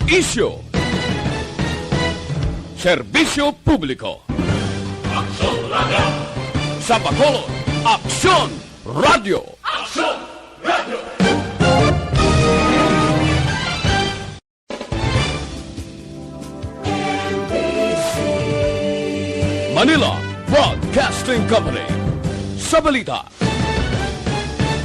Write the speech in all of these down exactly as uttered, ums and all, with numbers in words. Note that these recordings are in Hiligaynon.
Isyu. Serbisyo publiko. Aksyon Radio. Sa Bacolod, Aksyon Radio. Aksyon Radio. Manila Broadcasting Company. Sa balita,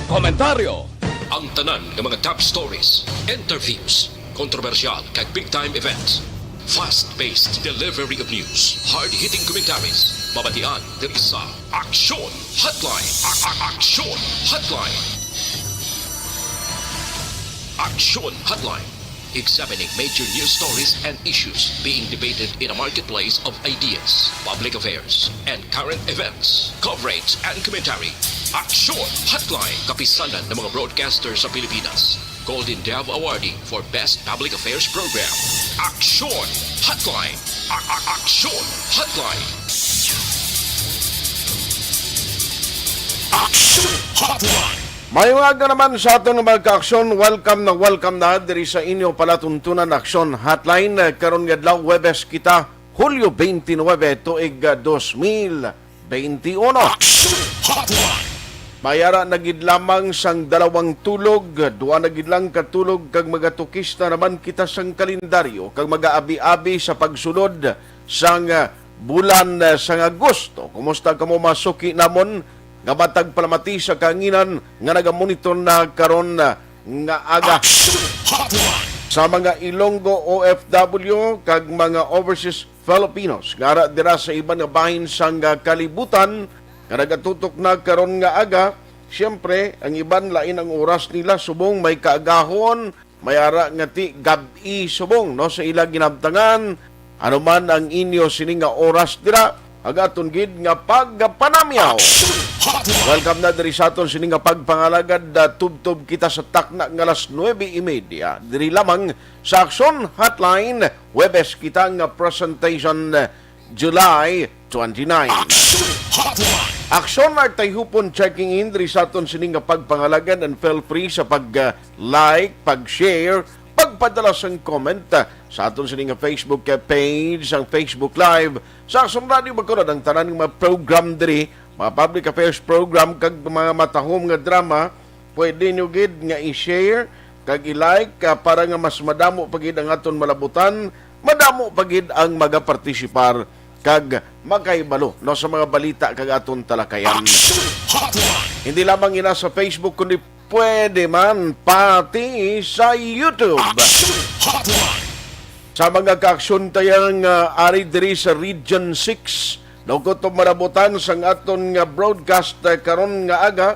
komentaryo, ang tanan nga mga top stories, interviews, kontrobersyal kag big time events. Fast-paced delivery of news, hard-hitting commentaries. Mabatian diri sa Aksyon Hotline. A- a- Aksyon Hotline. Aksyon Hotline. Examining major news stories and issues being debated in a marketplace of ideas, public affairs, and current events. Coverage and commentary. Aksyon Hotline. Kapisanan ng mga broadcaster sa Pilipinas. Golden Dove Awardee for Best Public Affairs Program. Aksyon Hotline. A- a- Aksyon Hotline. Aksyon Hotline. May mga aga naman sa aton nga mga kaaksyon. Welcome na welcome na diri sa inyo palatuntunan Aksyon Hotline. Eh, karon nga adlaw, Huwebes kita, Hulyo twenty-nine, tuig, ah, dos mil twenty-uno. Aksyon Hotline. Mayara na gid lamang sang dalawang tulog, duha na gid lang ka tulog kag magatukista naman kita sang kalendaryo kag magaabi-abi sa pagsulod sang, ah, bulan, ah, sang Agosto. Kumusta kamo, mga suki namon nga matag palamati sa kahanginan nga nagamonitor na karon, ah, nga aga? Aksyon Hotline. Sa mga Ilonggo O F W kag mga overseas Filipinos nga ara dira sa iban nga bahin sang, ah, kalibutan nga nagatutok na karon nga aga, siyempre, ang iban lain ang oras nila, subong may kaagahon, may ara nga ti gab-i subong, no, sa ila ginabtangan. Ano man ang inyo sini nga oras dira, ang aton gid nga pagpanamyaw. Action Hotline. Welcome na diri sa aton sini nga pagpangalagad. Ah, tubtob kita sa takna nga alas nuebe y media. Diri lamang sa Aksyon Hotline, Huwebes kita nga presentation, July twenty-nine. Action Hotline. Aksyon Martay Hupon checking in diri sa aton sini nga pagpangalagad, and feel free sa pag, ah, like, pag-share, pagpadala sang comment, ah, sa aton sini nga Facebook, ah, page, ang Facebook Live sa Aksyon Radio Bacolod, ang tanan nga mga program diri, mga public affairs program kag mga matahom nga drama, pwede nyo gid nga i-share kag i-like, ah, para nga mas madamo pa gid ang aton malabutan, madamo pa gid ang magapartisipar kag makahibalo, no, sa mga balita kag aton talakayan. Action Hotline. Hindi lamang ina sa Facebook, kundi pwede man pati sa YouTube. Action Hotline. Sa mga kaaksyon tayang, ah, ari diri sa Region six, no, kutob malabutan sang aton nga broadcast, ah, karon nga aga,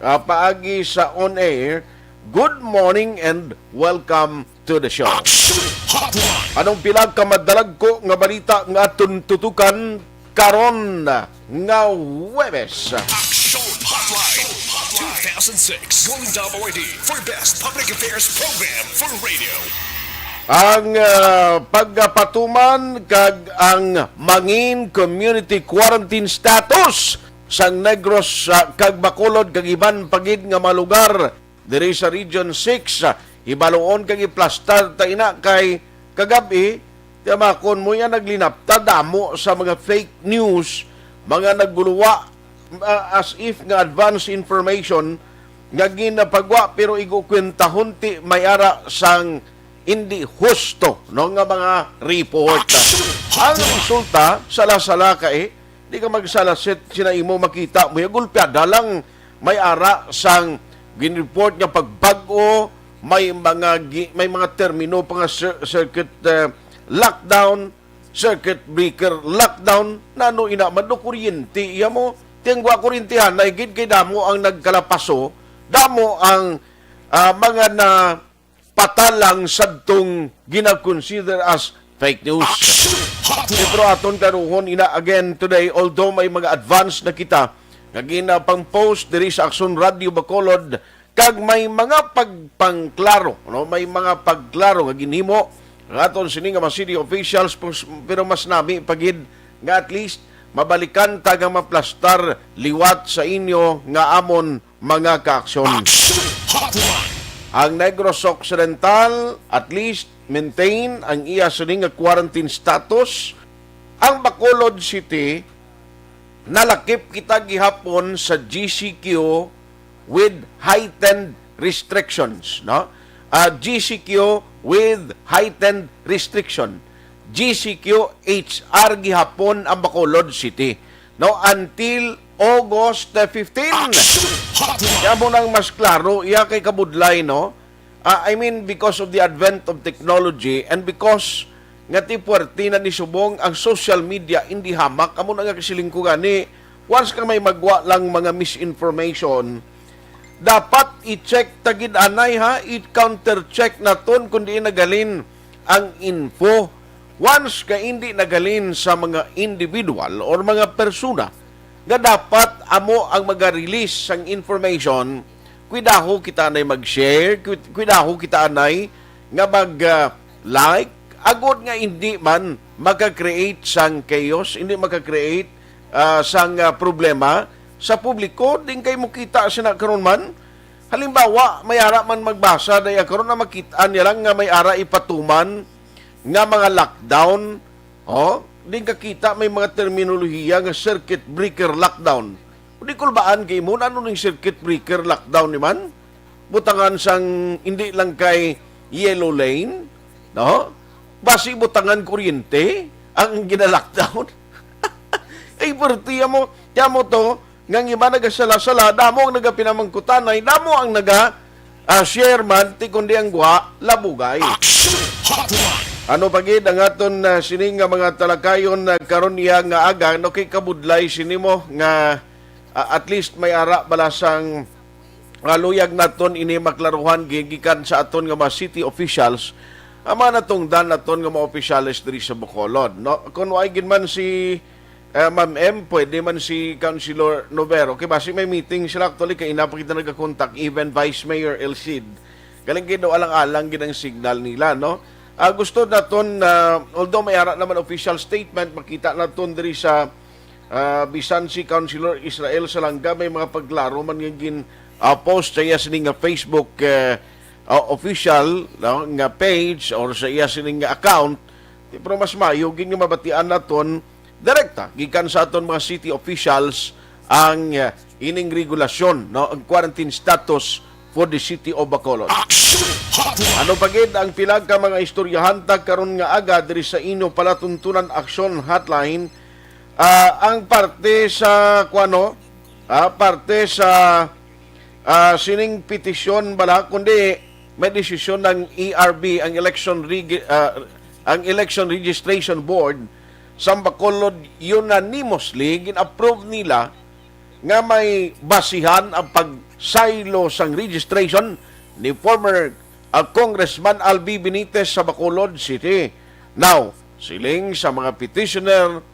ah, paagi sa on air. Good morning and welcome to the show. Action Hotline. Anong pila ka madalagko nga balita nga aton tutukan karon nga Huwebes? Action Hotline two thousand six Golden Dove Awardee for Best Public Affairs Program for Radio. Ang, ah, pagapatuman kag ang mangin community quarantine status sang Negros, ah, kag Bacolod kag iban pa gid nga mga lugar diri sa Region six, ah, hibaluon kag iplastar ta ina kay kagab-i, tiyamakon mo yan, naglinapta damo sa mga fake news, mga nagguluwa, ah, as if nga advance information nga ginapagwa, pero igo kwentahon ti may ara sang hindi husto, no, nga mga report. Ang resulta, sala-sala ka, eh. Di ka magsalasit, sina imo makita mo, ya, gulpiada lang, may ara sang gin-report nga pagbag-o, may mga gi-, may mga termino pa nga cir-, circuit, eh, lockdown, circuit breaker lockdown. Nano ina man do kuryente iya mo? Tiyang wa kuryente, hanay gid kay damo ang nagkalapaso, damo ang, ah, mga na patalang sadtong gina-consider as fake news. Action Hotline. Pero aton klaruhon ina again today, although may mga advance na kita nga ginapang-post diri sa Aksyon Radio Bacolod, kag may mga pagpangklaro, no? May mga pagklaro nga ginhimo nga aton sini nga mga city officials, pus-, pero mas nami pa gid nga at least mabalikan ta nga maplastar liwat sa inyo nga amon mga kaaksyon. Action Hotline. Ang Negros Occidental, at least, maintain ang iya sini nga quarantine status. Ang Bacolod City, nalakip kita gihapon sa G C Q with heightened restrictions, no? Ah, G C Q with heightened restriction. G C Q H R gihapon ang Bacolod City, no, until August fifteen. Action Hotline. Kaya mo nang mas klaro, iya kay kabudlay, no? Ah, I mean, because of the advent of technology and because nga ti puwerte na ni subong ang social media, indi hamak. Amo na nga kasiling ko gani, once ka may magwa lang mga misinformation, dapat i-check ta gid anay, ha, i-counter-check naton kung diin nagalin ang info. Once ka indi nagalin sa mga individual or mga persona nga dapat amo ang maga-release sang information, kuidaho kita anay mag-share, kui-, kuidaho kita anay nga mag, ah, like, agod nga hindi man maka-create sang chaos, hindi maka-create, ah, sang, ah, problema sa publiko. Din kay mo kita sina karon man. Halimbawa, may ara man magbasa day karon na makita niya lang nga may ara ipatuman nga mga lockdown. Oh, din kakita may mga terminolohiya nga circuit breaker lockdown. Di kulbaan kay mo, ano ning circuit breaker lockdown ni man? Butangan sang hindi lang kay yellow lane, no? Basi butangan kuryente ang ginalockdown. Ay, pertiya mo, tiya mo to, nga ang iba nagasala-sala, damo ang nagapinamangkutanay, damo ang naga, ah, share man, ti kundi ang gwa, labugay. Action Hotline. Ano pa gid ang aton, ah, sining nga mga talakayon, ah, karon iya nga aga, no, kay kabudlay sini mo nga, ah, at least may ara bala sang, ah, luyag naton ini maklaruhan gi-, gikan sa aton nga mga city officials, ang mga natungdan naton nga mga opisyales diri sa Bacolod, no? Kung wala gid man si, eh, Ma'am M, pwede man si Councilor Novero. Kay basi may meeting sila actually, kay ina pa kita nagkakontak, even Vice Mayor El Cid. Galing gid daw alang-alang gid ang signal nila, no? Ah, gusto naton, ah, although may ara naman official statement, makita naton diri sa, ah, bisan si Councilor Israel Salanga may mga pagklaro man nga gin, ah, post sa iya sini nga Facebook, eh, ah, official, no, nga page or sa iya sini nga account, di, pero mas maayo gid nga mabatian naton direkta gikan sa aton mga city officials ang, eh, ining regulasyon, no, ang quarantine status for the city of Bacolod. Action Hotline. Ano pa gid ang pila ka mga istoryahan ta karon nga aga diri sa inyo palatuntunan Action Hotline? Ah, ang parte sa, kuwano, ah, parte sa, ah, sining petisyon bala, kundi may desisyon ng E R B, ang election regi-, ah, ang Election Registration Board sa Bacolod, unanimously gin-approve nila nga may basihan ang pagsaylo sang registration ni former, ah, Congressman Albi Benitez sa Bacolod City. Now, siling sa mga petitioner,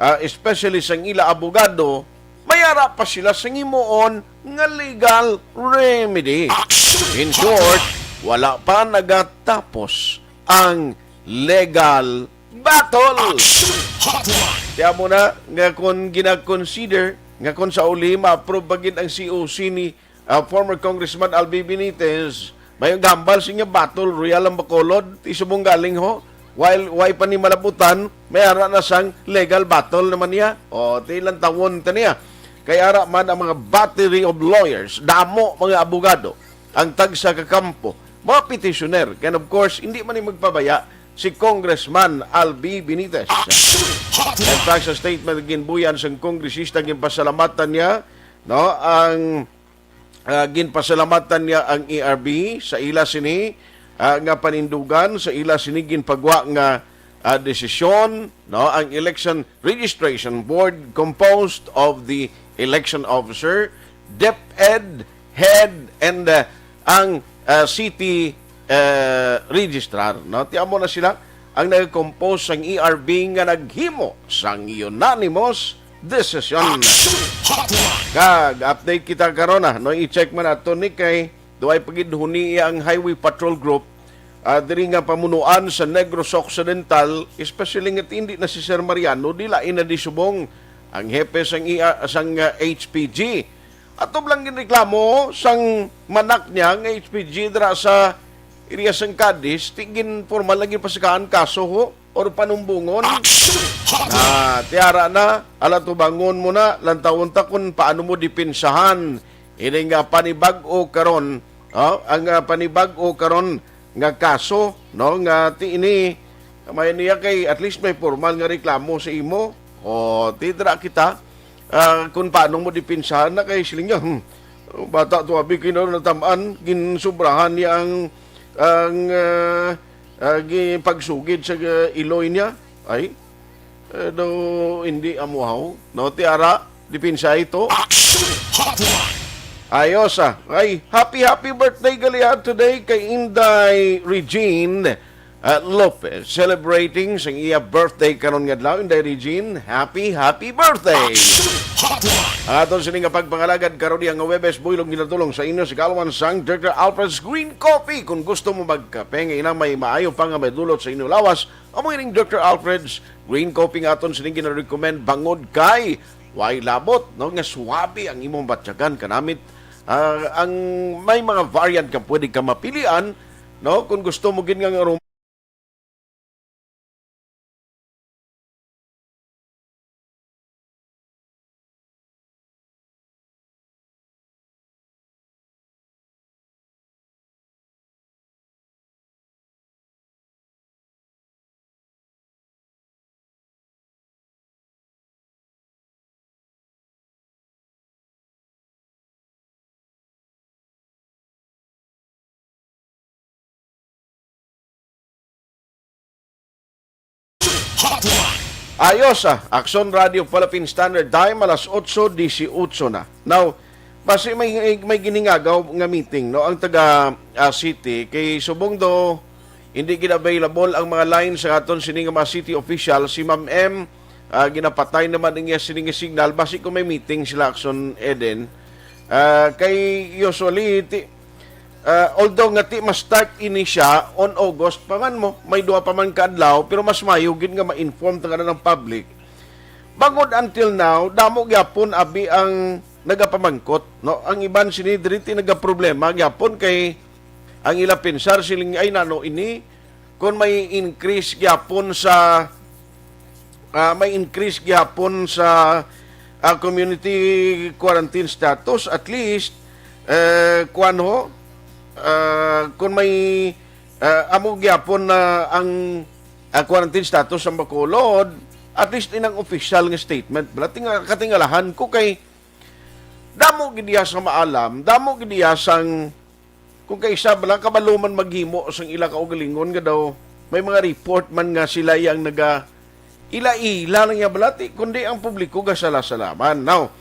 ah, especially sang ila abogado, may ara pa sila sang himuon nga legal remedy. Action! In short, wala pa nagatapos ang legal battle. Action Hotline! Kaya mo na nga kung gina-consider nga kung sa uli ma-approve pa gid ang C O C ni, ah, former Congressman Albi Benitez, may gambal sa inyo battle royal ang Bacolod, ti subong galing ho. While, why pa ni malabutan, may ara na sang legal battle naman niya. O, ti ilang tawon ta niya. Kay ara man ang mga battery of lawyers, damo mga abogado, ang tagsa ka kampo, mga petitioner. And of course, hindi man ni magpabaya si Congressman Albi Benitez. Action Hotline! In fact, sa statement, ginbuyan sang kongresista, ginpasalamatan niya, no, ang, ah, ginpasalamatan niya ang E R B sa ila sini, ah, nga panindugan, sa ila sini ginpagwa nga, ah, desisyon, no, ang Election Registration Board composed of the election officer, DepEd head, and, ah, ang, ah, city, eh, registrar, no? Ti amo na sila ang nag-compose sang E R B nga naghimo sang unanimous decision. Action Hotline! Kag update kita karon, ah, no, i-check man ato ni kay duay pa gid huni ang Highway Patrol Group, ah, diri nga pamunuan sa Negros Occidental, especially nga hindi na si Sir Mariano, di lain na di subong ang hepe sang I R, sang, ah, H P G. Ato lang ginreklamo sang manak niya nga H P G dira sa area sang Cadiz, ti ginpormal na ginpasakaan kaso ho, or panumbongon. Ah, tiara na, ala, tubangon mo na, lantawon ta kung paano mo depensahan ini nga panibag-o karon, oh, ang, ah, panibag-o karon nga kaso, no, nga ti ini, may niya kay at least may formal nga reklamo sa imo. O, ti dira kita, ah, kung paano mo depensahan na kay siling niya, "Hmm, bata to, abi, kay na natam-an, ginsobrahan niya ang, ang, ah, ah, gi-, pagsugid sa, ah, iloy niya." Ay, eh, do, hindi amuhaw, no? Tiara, depensa ito. Action Hotline! Ayos, ah. Ay, happy, happy birthday, gali, ah, today kay Inday Regine, ah, Lopez, celebrating sang iya birthday karon nga adlaw. Inday Regine, happy, happy birthday! Action Hotline! Ang aton sini nga pagpangalagad karon diya nga Webes, buylog ginatulong sa inyo sa kalwan sang Doctor Alfred's Green Coffee. Kung gusto mo magkape nga ina may maayo pa nga may dulot sa inyo lawas, amo ining Doctor Alfred's Green Coffee nga aton sini gina-recommend bangod kay way labot, no, nga suabe ang imong batyagan kanamit. Ah, ang may mga variant ka pwede ka mapilian, no, kung gusto mo gid nga, nga arom- Hotline. Ayos, ah. Action Radio Philippine Standard Time, alas otso disiotso na. Now, basi may, may giningagaw nga meeting, no, ang taga, ah, city, kay subong do, hindi gid available ang mga line sa aton sini nga mga city official. Si Ma'am M, ah, ginapatay naman ang iya sini nga signal. Basi kung may meeting sila, Action Eden, ah, kay usually, ti-, Ah, although nga ti ma-start ini siya on August pa man mo, may duha pa man ka adlaw, pero mas maayo gid nga ma-inform ta nga ang public. Bangod until now, damo gyapon abi ang nagapamangkot, no? Ang iban sini diri ti nagaproblema gyapon kay ang ila pensar siling, "Ay, nano ini?" Kung may increase gyapon sa, ah, may increase gyapon sa, ah, community quarantine status, at least, eh, kuwan ho, ah, kung may, ah, amo gyapon na ang, ah, quarantine status sa Bacolod, at least inang official nga statement. Bala, tinga-, katingalahan ko kay damo gid iya sa maalam, damo gid iya sang Kung kaisa bala, kabalo man maghimo sang ila kaugalingon nga daw may mga report man nga sila yang naga ila-ila lang niya balati, kundi ang publiko gasala-salaman. Now,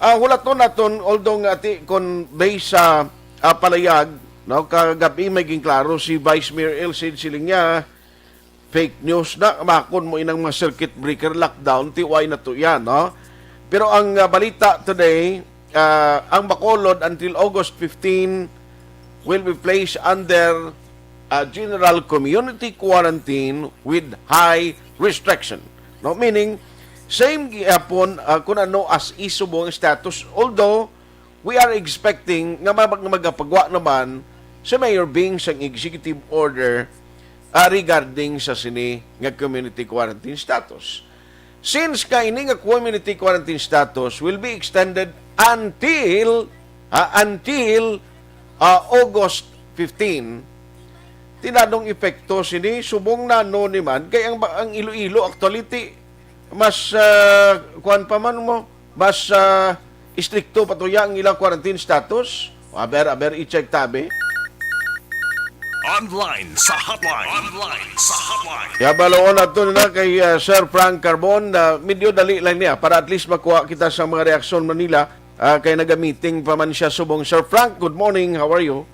ah, hulaton naton, although nga ati kon based sa, ah, palayag, no, kagabi may ginklaro si Vice Mayor Elcid, siling niya, fake news na, makon mo inang mga circuit breaker lockdown, ti way na to yan, no? Pero ang, ah, balita today, ah, ang Bacolod until August fifteen will be placed under, ah, general community quarantine with high restriction. No? Meaning, same gyapon, ah, kung ano as is subong ang status, although we are expecting nga mag-, magapagwa naman si Mayor Bing sang executive order, ah, regarding sa sini nga community quarantine status. Since nga ini nga community quarantine status will be extended until, ah, until, ah, August fifteen, ti nadong epekto sini, subong nano ni man, kay ang ba-, ang Iloilo actually ti mas, ah, kuwan pa man mo, mas, ah, istrikto pa to ya ang ilang quarantine status. Aber, aber, i-check tabi. Online sa hotline. Online sa hotline. Kaya baloon nato na kay, ah, Sir Frank Carbon, na medyo dali lang niya para at least makuha kita sa mga reaksyon man nila, ah, kay naga-meeting pa man siya subong. Sir Frank, good morning. How are you?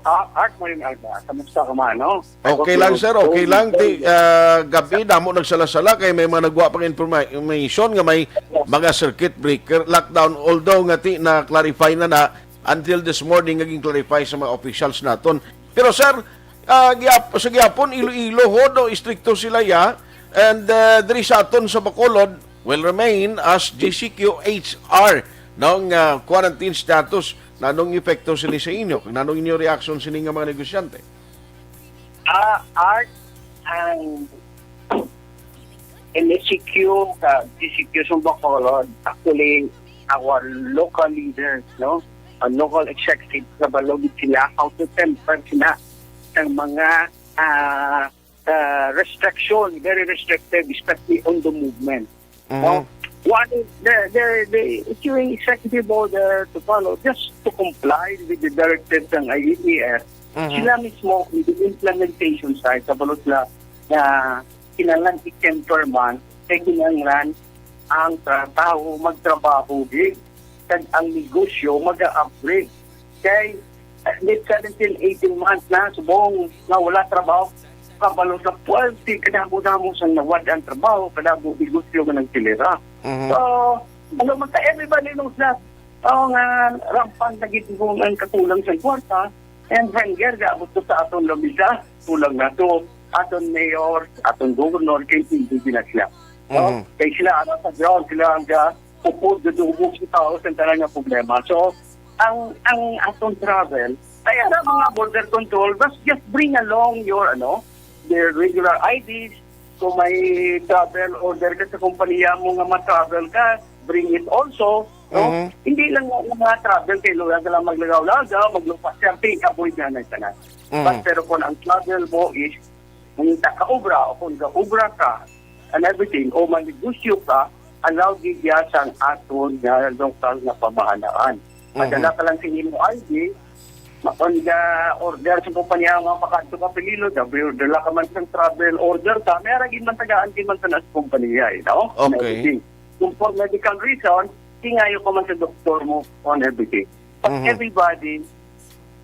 Ah, Art, morning, Alba. Kamusta ka man, no? Okay lang, sir. Okay lang. Ti, ah, gabi, damo nagsala-sala kay may mga nagwa pang informa-, information nga may mga circuit breaker, lockdown. Although nga ti na-clarify na na until this morning, naging clarify sa mga officials naton. Pero, sir, ah, gihap-, sa gihapon, Iloilo ho, do, istrikto sila, ya. And, ah, diri sa aton sa Bacolod, will remain as G C Q H R, no, nga quarantine status. Nanong epekto sini sa inyo? Kag nanong inyo reaction sini nga mga negosyante? Ah, Art, ang M S C Q, sa G C Q sa Bacolod, actually, our local leaders, no? Ang local executive, kabalo gid sila how to temper sila sa mga ah, ah, restriction, very restrictive, especially on the movement. No? Mhm. What is the, the, the issuing executive order to follow, just to comply with the directives ng I A T F. Mhm. Sila mismo, in the implementation side, kabalo sila na kinahanglan i-temper man, kay kinahanglan ang tra- tawo magtrabaho gid, kag ang negosyo mag-upgrade. Kay, uh, seventeen, eighteen months na, subong nga wala trabaho, kabalo sa puwerte, kadamo-damo sang nawad ang trabaho, kadamo negosyo nga nagsilira. Mhm. So, ano man ta, everybody knows that, oh, nga rampant na gid ang kakulang sa kwarta, and hunger, gaabot to sa aton lobisa, kulang na to, aton mayor, aton governor, kay hindi na sila. No? Mhm. Kay sila, ano, sa ground, sila ang ga-, upod, dudubog sa tao sa tanan nga problema. So, ang ang atong travel, kaya na mga border control, just, just bring along your, ano, their regular I Ds. Kung may travel order ka sa kompanya mo nga ma-travel ka, bring it also. No? Mhm. Hindi lang nga mga travel kay luya ka lang maglagaw-lagaw, maglupa, siyempre, avoid na na tanan. Mhm. But pero kung ang travel mo is mangita ka obra o kung ga-obra ka and everything, o manegosyo ka, allow gid ya sang aton nga local nga pamahalaan. Padala Mhm. ka lang sa imo I D, ma-, on the order sa kompanya nga makadto ka Pililo, dala ka man sang travel order ka, may ara gid man tagaan gid man sa nas kompanya, you know? And Okay. Everything. Kung for medical reason, tingayo ka man sa doktor mo on everything. But Mhm. everybody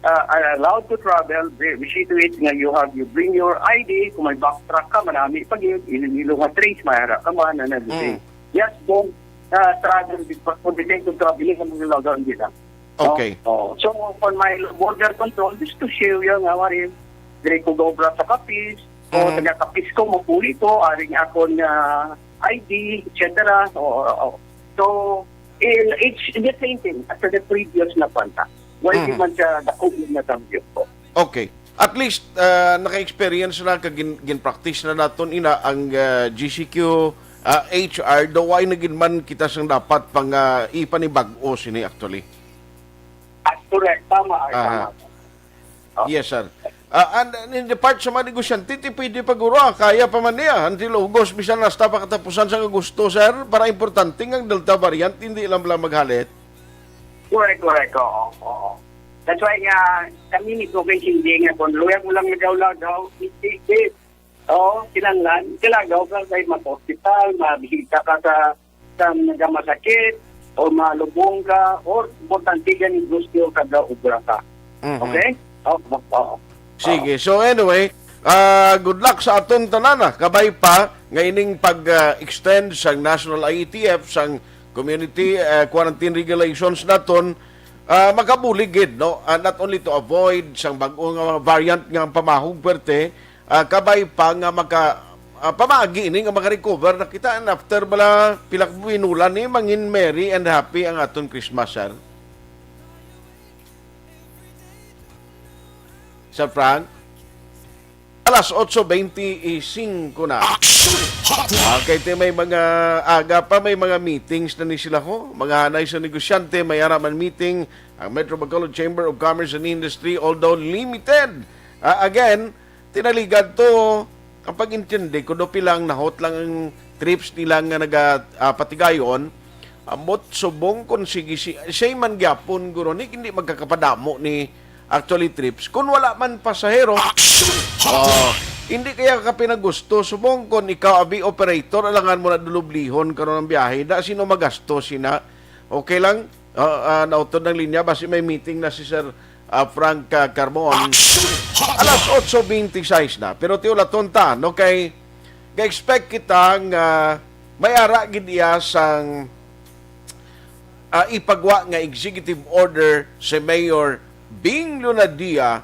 uh, are allowed to travel. We, we see to it nga you have, you bring your I D. Kung may backtrack ka, manami pa gyud. Iloilo nga trace, may ara ka man, and everything. Mm. Yes, don't uh, travel before, for the sake of traveling, ang mga lockdown dito. No? Okay. Oh. So, for my border control, just to show you nga, wari, dire ko gobra sa Capiz, o Mhm. taga Capiz ko, mapuli ko, aring akon nga I D, et cetera. O, o, o. So, in, it's the same thing as the previous na kwanta. Wala Mhm. man siya dako nga cambio po. Okay. At least, ah, naka-experience na, kag gin, gin-practice na naton ina ang, ah, G C Q, ah, H R, daw wala na gid man kita sang dapat pang, ah, ipanibag-o sini actually. Ah, correct. Tama, Art, Aha. tama. Oh. Yes, sir. Ah, and, and in the part sa mga negosyante, ti pwede pa guro, ah, kaya pa man niya until August, bisan hasta pa katapusan sa Agosto, sir, para importante nga ang Delta variant, hindi lang bala maghalit. Correct, correct. Oo, oo. That's why nga, kami ni Province hindi nga, kung luyag mo lang lagaw-lagaw, hindi, hindi. Oo, kinahanglan, kalagaw ka kay mag-hospital, mabisita ka sa, sa nagamasakit, o malubong ka, or importante gani gusto ka ga obra ka. Mhm. Okay? Oo, oo. Sige. So anyway, ah, good luck sa aton tanan, ah. Kabay pa nga ining pag-extend sang National I A T F, sang community, ah, quarantine regulations naton, ah, makabulig gid, no? Ah, not only to avoid sang bag-o nga mga variant nga ang pamahog perte, ah, kabay pa nga maka, ah, pamagi ini nga maka-recover na kita, and after bala pila ka binulan ni mangin merry and happy ang aton Christmas, sir. Sir Frank? Alas otso bente y cinco na. Action Hotline. Okay, te, may mga aga pa, may mga meetings na ni sila ho. Mga hanay sa negosyante, may ara man meeting ang Metro Bacolod Chamber of Commerce and Industry, although limited. Ah, again, tinaligad to ang pag-intindi ko do pila ang nahot lang ang trips nila nga naga, ah, patigayon. Ambot subong kon sige si, siya man gyapon guro ni hindi magkakapadamo ni actually trips kung wala man pasahero. Action Oh, Hotline. Hindi kaya ka pinagusto subong kon ikaw abi operator, alangan mo na dulublihon karon ang biyahe. Da sino magasto sina? Okay lang. Ah, ah, nautod ng linya, basi may meeting na si Sir, ah, Frank, ah, Carbon. Action Hotline. Alas otso bente y seis na. Pero ti ulaton ta, no, kay ga-expect kita nga may ara gid iya sang, ah, ipagwa nga executive order si Mayor Bing Lunadia,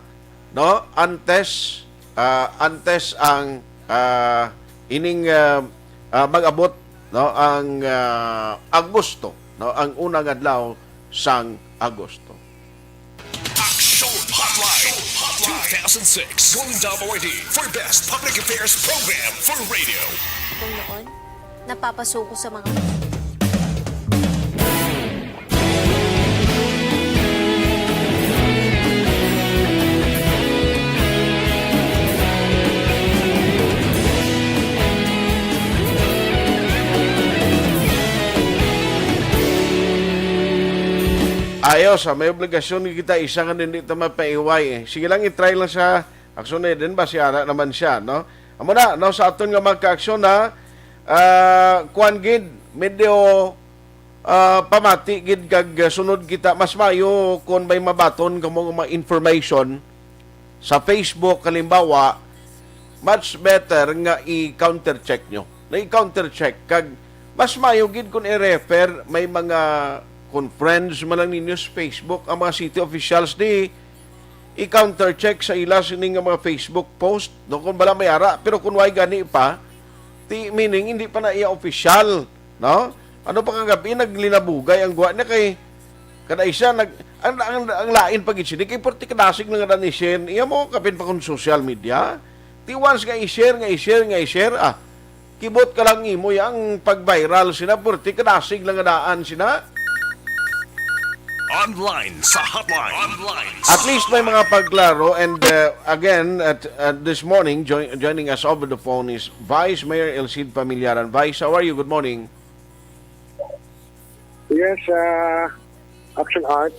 no, antes, ah, antes ang, ah, ining, ah, ah, mag-abot, no, ang, ah, Agosto, no, ang unang adlaw sang Agosto. two thousand six Golden Dome Awardee for Best Public Affairs Program for Radio. Kung noon, napapasuko sa mga Ayos, ah, may obligasyon kita isa nga hindi ta mapaiway, eh. Sige lang, i-try lang sa aksyon, eh, din ba si Ara naman siya, no? Amo na, no, sa aton nga mga kaaksyon, ha? Ah, kuwan gid, medyo, ah, pamati gid kag, ah, sunod kita. Mas maayo kung may mabaton kamo nga mga information sa Facebook, halimbawa, much better nga i-counter check nyo. Na i-counter check. Kag mas maayo gid kung i-refer, may mga conference man lang ninyo sa Facebook, ang mga city officials di i-counter check sa ila sini nga mga Facebook post, no? Kung bala may ara, pero kung way gani pa, ti, meaning, hindi pa na iya official, no? Ano pa kagabi, naglinabugay ang guwa niya kay kada isa, nag, ang, ang, ang lain pa gid sini, kay purti kadasig lang nga ni share. Iya mo, kapin pa kung social media. Ti once nga i-share, nga i-share, nga i-share, ah, kibot ka lang imo, yang pag-viral sina, purti kadasig lang nga daan sina. Online sa hotline. Online sa At least may mga pagklaro. And, uh, again, at, uh, this morning, join, joining us over the phone is Vice Mayor El Cid Familiaran. Vice, how are you? Good morning. Yes, uh, Action Art.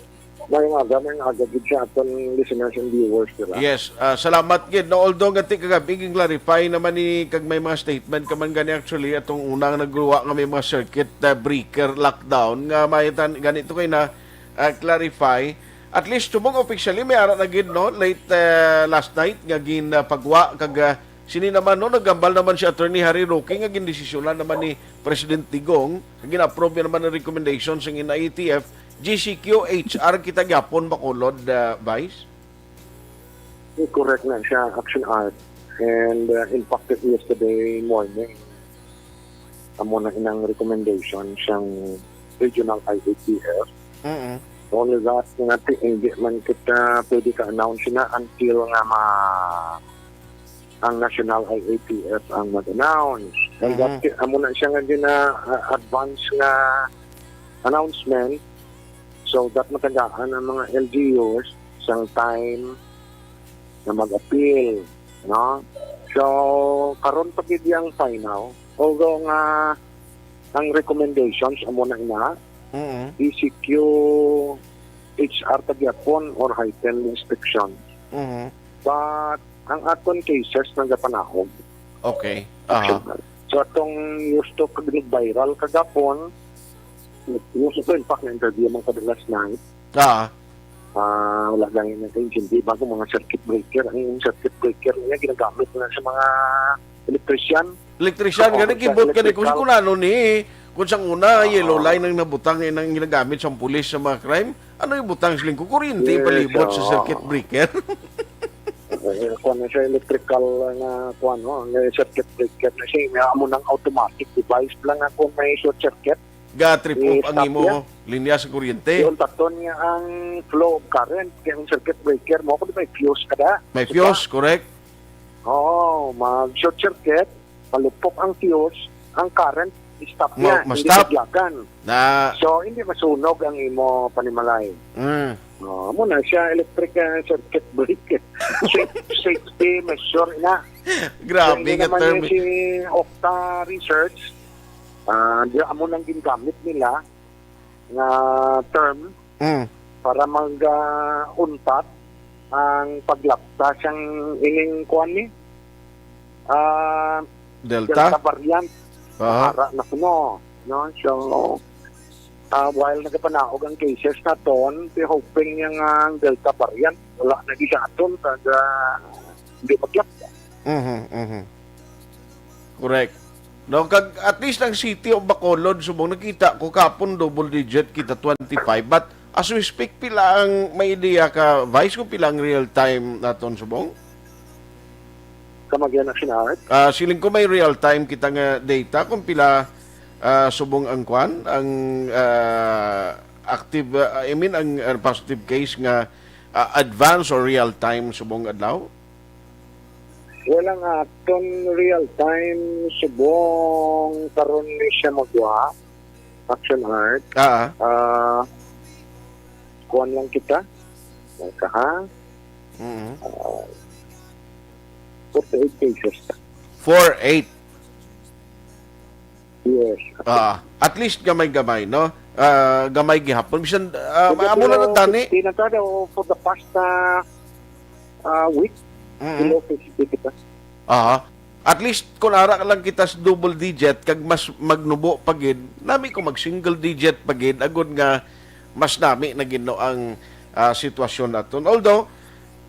Mayong aga, mayong aga gid sa aton listeners and viewers, di ba? Yes, ah, salamat gid. No, although nga ti kagabi, gin-clarify naman ni kag may mga statement ka man gani, actually, atong una nga nagluwa nga may mga circuit, ah, breaker lockdown nga may tan-, ganito kay na, ah, clarify. At least, subong officially, may ara na gid, no? Late, ah, last night, nga gin, ah, pagwa, kag, ah, sini naman, no, naghambal naman si Attorney Harry Roque nga gindesisyonan naman ni President Digong, nga gin-approve niya naman ang recommendation sang N I A T F, G C Q H R kita gyapon, Bacolod, ah, Vice? Correct na siya, Action Art. And, uh, in fact, yesterday morning, amo na inang recommendation sang regional I A T F. Mm-mm. Only that, nga ti-, hindi man kita pwede ka-announce na until nga ma-, ang national I A T F ang mag-announce. And Mhm. that, amo na siya nga gina-, uh, advance nga announcement. So, that matagaan ang mga L G Us sang time na mag-appeal, no? So, karon pa gid yang final. Although nga ang recommendations amo na ina, Mm-mm. E C Q H R ta gyapon or heightened inspection. Mhm. But ang aton cases nagapanaog. Okay. Aha. So atong gusto kag nag-viral kagapon, gusto ko in fact na-interview man ko last night. Ah. Ah, wala lang yung nag-intindi ba kung mga circuit breaker. Ang circuit breaker niya ginagamit na sa mga electrician. Electrician, Oo, gani sa gibot ka ni kung electrical. Kung ano ni, kung sang una, Oo. Yellow line ang nabutang, eh, nang ginagamit sang pulis sa mga crime. Ano yung butang siling ko? Kuryente, Yes, palibot sa oo. Circuit breaker. Eh, kuwan na siya, electrical nga kuwan, no? Ang circuit breaker na siya, may amo ng automatic device lang nga kung may short circuit. Ga-trip off ang I-stop imo niya. Linya sa kuryente. Yung taton niya ang flow of current, kaya yung circuit breaker mo, kung may fuse ka da. May Diba? Fuse, correct? Oo, mag-short circuit, malupok ang fuse, ang current, stop Ma- niya, ma-stop. Hindi maglagan. Na, So, hindi masunog ang imo panimalay. mm, Oh, amo na siya, electric uh, circuit breaker. Safe, safety measure na. Grabe Hindi nga naman term. Yung si Okta Research, ah, di amo nang gingamit nila nga term Mm. Para mag ah, untat ang paglapta sang ining kuan ni ah, Delta? Delta variant. Aha. Ara na kuno, no? So, ah, while nagapanaog ang cases naton, we hoping niya nga ang Delta variant wala na di sa aton kag ah, hindi maglapta. Mhm, mhm. Correct. No, kag at least ang City of Bacolod, subong nakita ko kapon double digit kita, twenty-five. But as we speak, pila ang may idea ka, Vice, kung pila ang real time naton subong? Kamagyan na sinahit. Ah, siling ko may real time kita nga data kung pila, ah, subong ang kwan, ang ah, active, ah, I mean ang ah, positive case nga ah, advance or real time subong adlaw? Wala nga aton real time subong karon ni siya magwa. Action Art. Ah, ah. Ah, kuwan lang kita. Teka, ha? Mm. Ah, forty-eight cases. Four eight. Yes. Ah, at least gamay-gamay, no? Ah, gamay gihapon. Bisan, ah, amo na lang tani. Fifty na ta daw for the past, ah, ah, week. Mm-mm. Below fifty kita. Aha. At least, kung ara lang kita sa double digit, kag mas magnubo pa gid, nami ko mag single digit pa gid, agod nga mas nami na gid, no, ang, ah, sitwasyon naton. Although,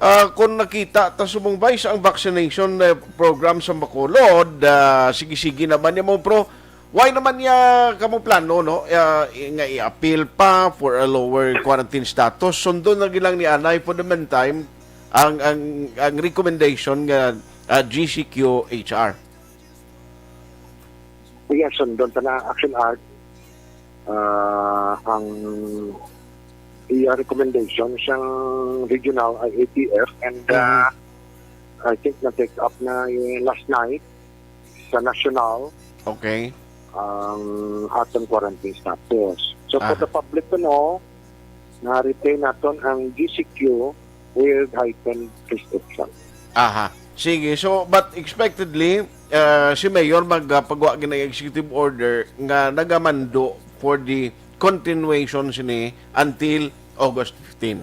ah, kung nakita ta subong, Vice, ang vaccination, eh, program sa Bacolod, ah, sige-sige naman niya mo, pero why naman niya kamo plano, no, ah, i-, nga i-appeal pa for a lower quarantine status? Sundon na gid lang ni anay for the meantime ang, ang, ang recommendation nga, ah, G C Q H R. Iya, sundon ta na, Action Art. Ah, ang iya recommendation sang regional I A T F and, Mhm. ah, I think na-take up na yung last night sa national Okay. ang aton quarantine status. So, for Ah. the public to know, na-retain naton ang G C Q with heightened restriction. Aha. Sige. So, but expectedly, uh, si Mayor magpagawa gid ng executive order nga nagamando for the continuation sini until August fifteen.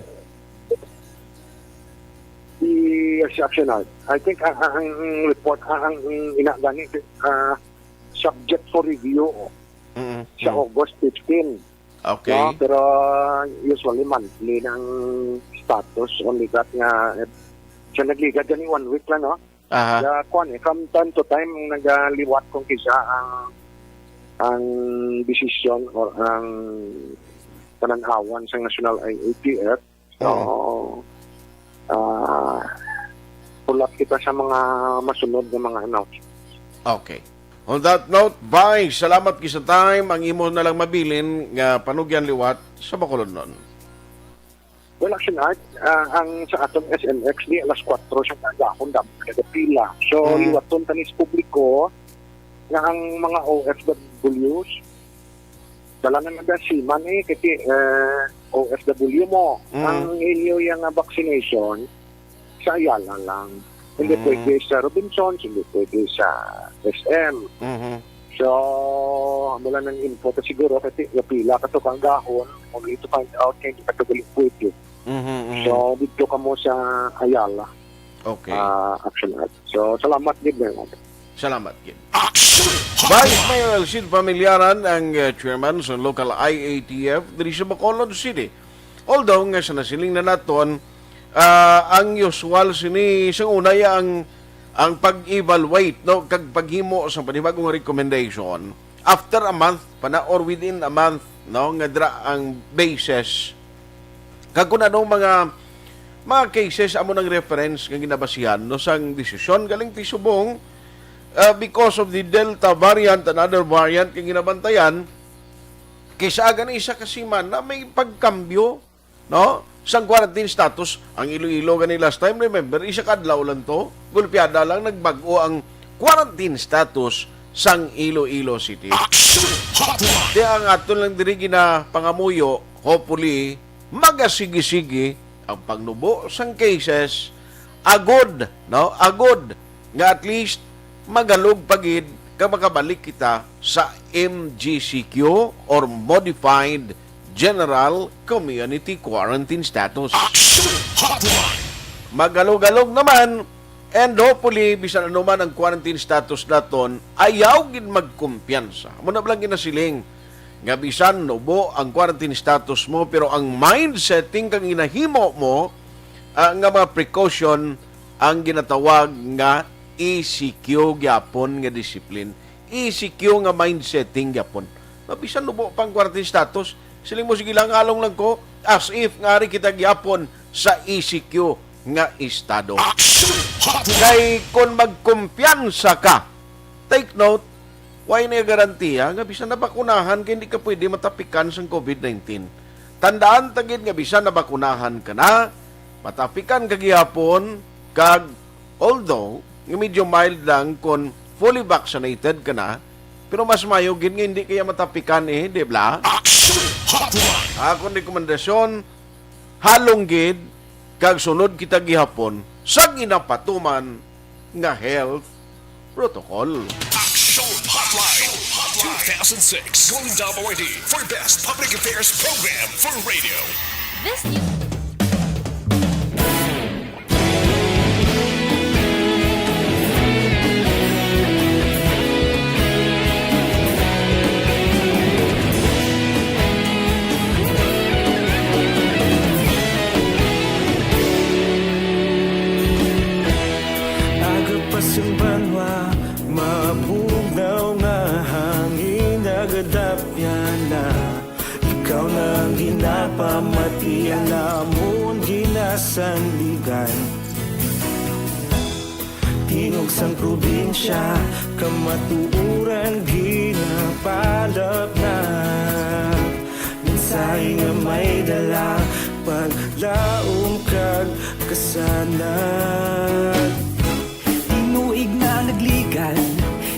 Yes, Action Art. I think ang, ang, ang report, ang, ang, ang ina gani, ah, subject for review Mm-mm. sa Mm. August fifteen. Okay. No? Pero usually monthly ng status, only that nga, eh, siya nagligad gani one week lang, no? Aha. Kaya, kwan, eh, from time to time, nagaliwat kung kisa ang, ang desisyon or ang pananawan sa National I A T F. So, Oo. ah, pulat kita sa mga masunod nga mga announcements. Okay. On that note, Vice, salamat gid sa time. Ang imo na lang mabilin nga panugyan liwat sa Bacolodnon. Well, Action Art, ah, ang sa aton S M X ni alas kuwatro sa kagahon, damo na nagapila. So, Mm. liwaton tani sa publiko nga ang mga O F Ws, dala na nagasiman eh, kasi, eh, O F W mo. Mm. Ang inyo yang, ah, vaccination, sa Ayala lang. Hindi Mm. pwede sa Robinsons, hindi pwede sa S M. Mhm. So, wala nang info ta siguro kasi napila ka to kagahon, only to find out nga hindi ka to gali pwede. Mhm, mhm. So, dito ka mo sa Ayala, Okay. ah, Action Art. So, salamat gid, Bernard. Salamat gid. Action Vice Mayor Elcid Familiaran ang, uh, chairman sa local I A T F diri sa Bacolod City. Although nga sa nasiling na naton, ah, ang usual sini sa una ya ang, ang pag-evaluate, no, kag paghimo sa panibagong recommendation after a month pa na or within a month, no, nga dira ang basis. Kag kung anong mga, mga cases amo nang reference nga ginabasihan, no, sang desisyon galing ti subong, ah, because of the Delta variant, another variant nga ginabantayan, kisa gani isa ka semana may pagkambyo, no, sang quarantine status. Ang Iloilo gani last time, remember, isa ka adlaw lang to, gulpiada lang nagbag-o ang quarantine status sang Iloilo City. Action Hotline. Di ang aton lang diri ginapangamuyo, hopefully, magasigi-sigi ang pagnubo sang cases, agod, no? Agod nga at least magalog pa gid kag makabalik kita sa M G C Q or Modified General Community Quarantine Status. Action Hotline. Magalog-alog naman, and hopefully, bisan ano man ang quarantine status naton, ayaw gid magkumpiyansa. Amo na lang ginasiling nga bisan nubo ang quarantine status mo, pero ang mind setting kang ginahimo mo, ah, nga mga precaution ang ginatawag nga E C Q gyapon nga discipline. E C Q nga mind setting gyapon. Nga bisan nubo pang quarantine status, siling mo, "Sige lang, halong lang ko," as if nga ari kita gyapon sa E C Q nga estado. Action Hotline. Kay kung magkumpiyansa ka, take note, way na garantiya nga bisan nabakunahan kay hindi ka pwede matapikan sang COVID nineteen. Tandaan ta gid nga bisan nabakunahan ka na, Matapikan ka gihapon, kag although nga medyo mild lang kung fully vaccinated ka na, pero mas mayo gid nga hindi kaya matapikan eh, di ba? Action Hotline! Akong rekomendasyon, halong gid, kag sunod kita gihapon sa ginapatuman nga health protocol. Action Hotline two thousand six Golden Dome Awardee for Best Public Affairs Program for Radio. This news. Aga pa sang banwa, mabugnaw nga hangin nagadapyan na. Ikaw na ang ginapamati, ang amon ginasandigan. Tingog sang probinsya, kamatuoran ginapalapnag. Mensahe nga may dala, paglaom kag kasanag. Tinuig na nagligan,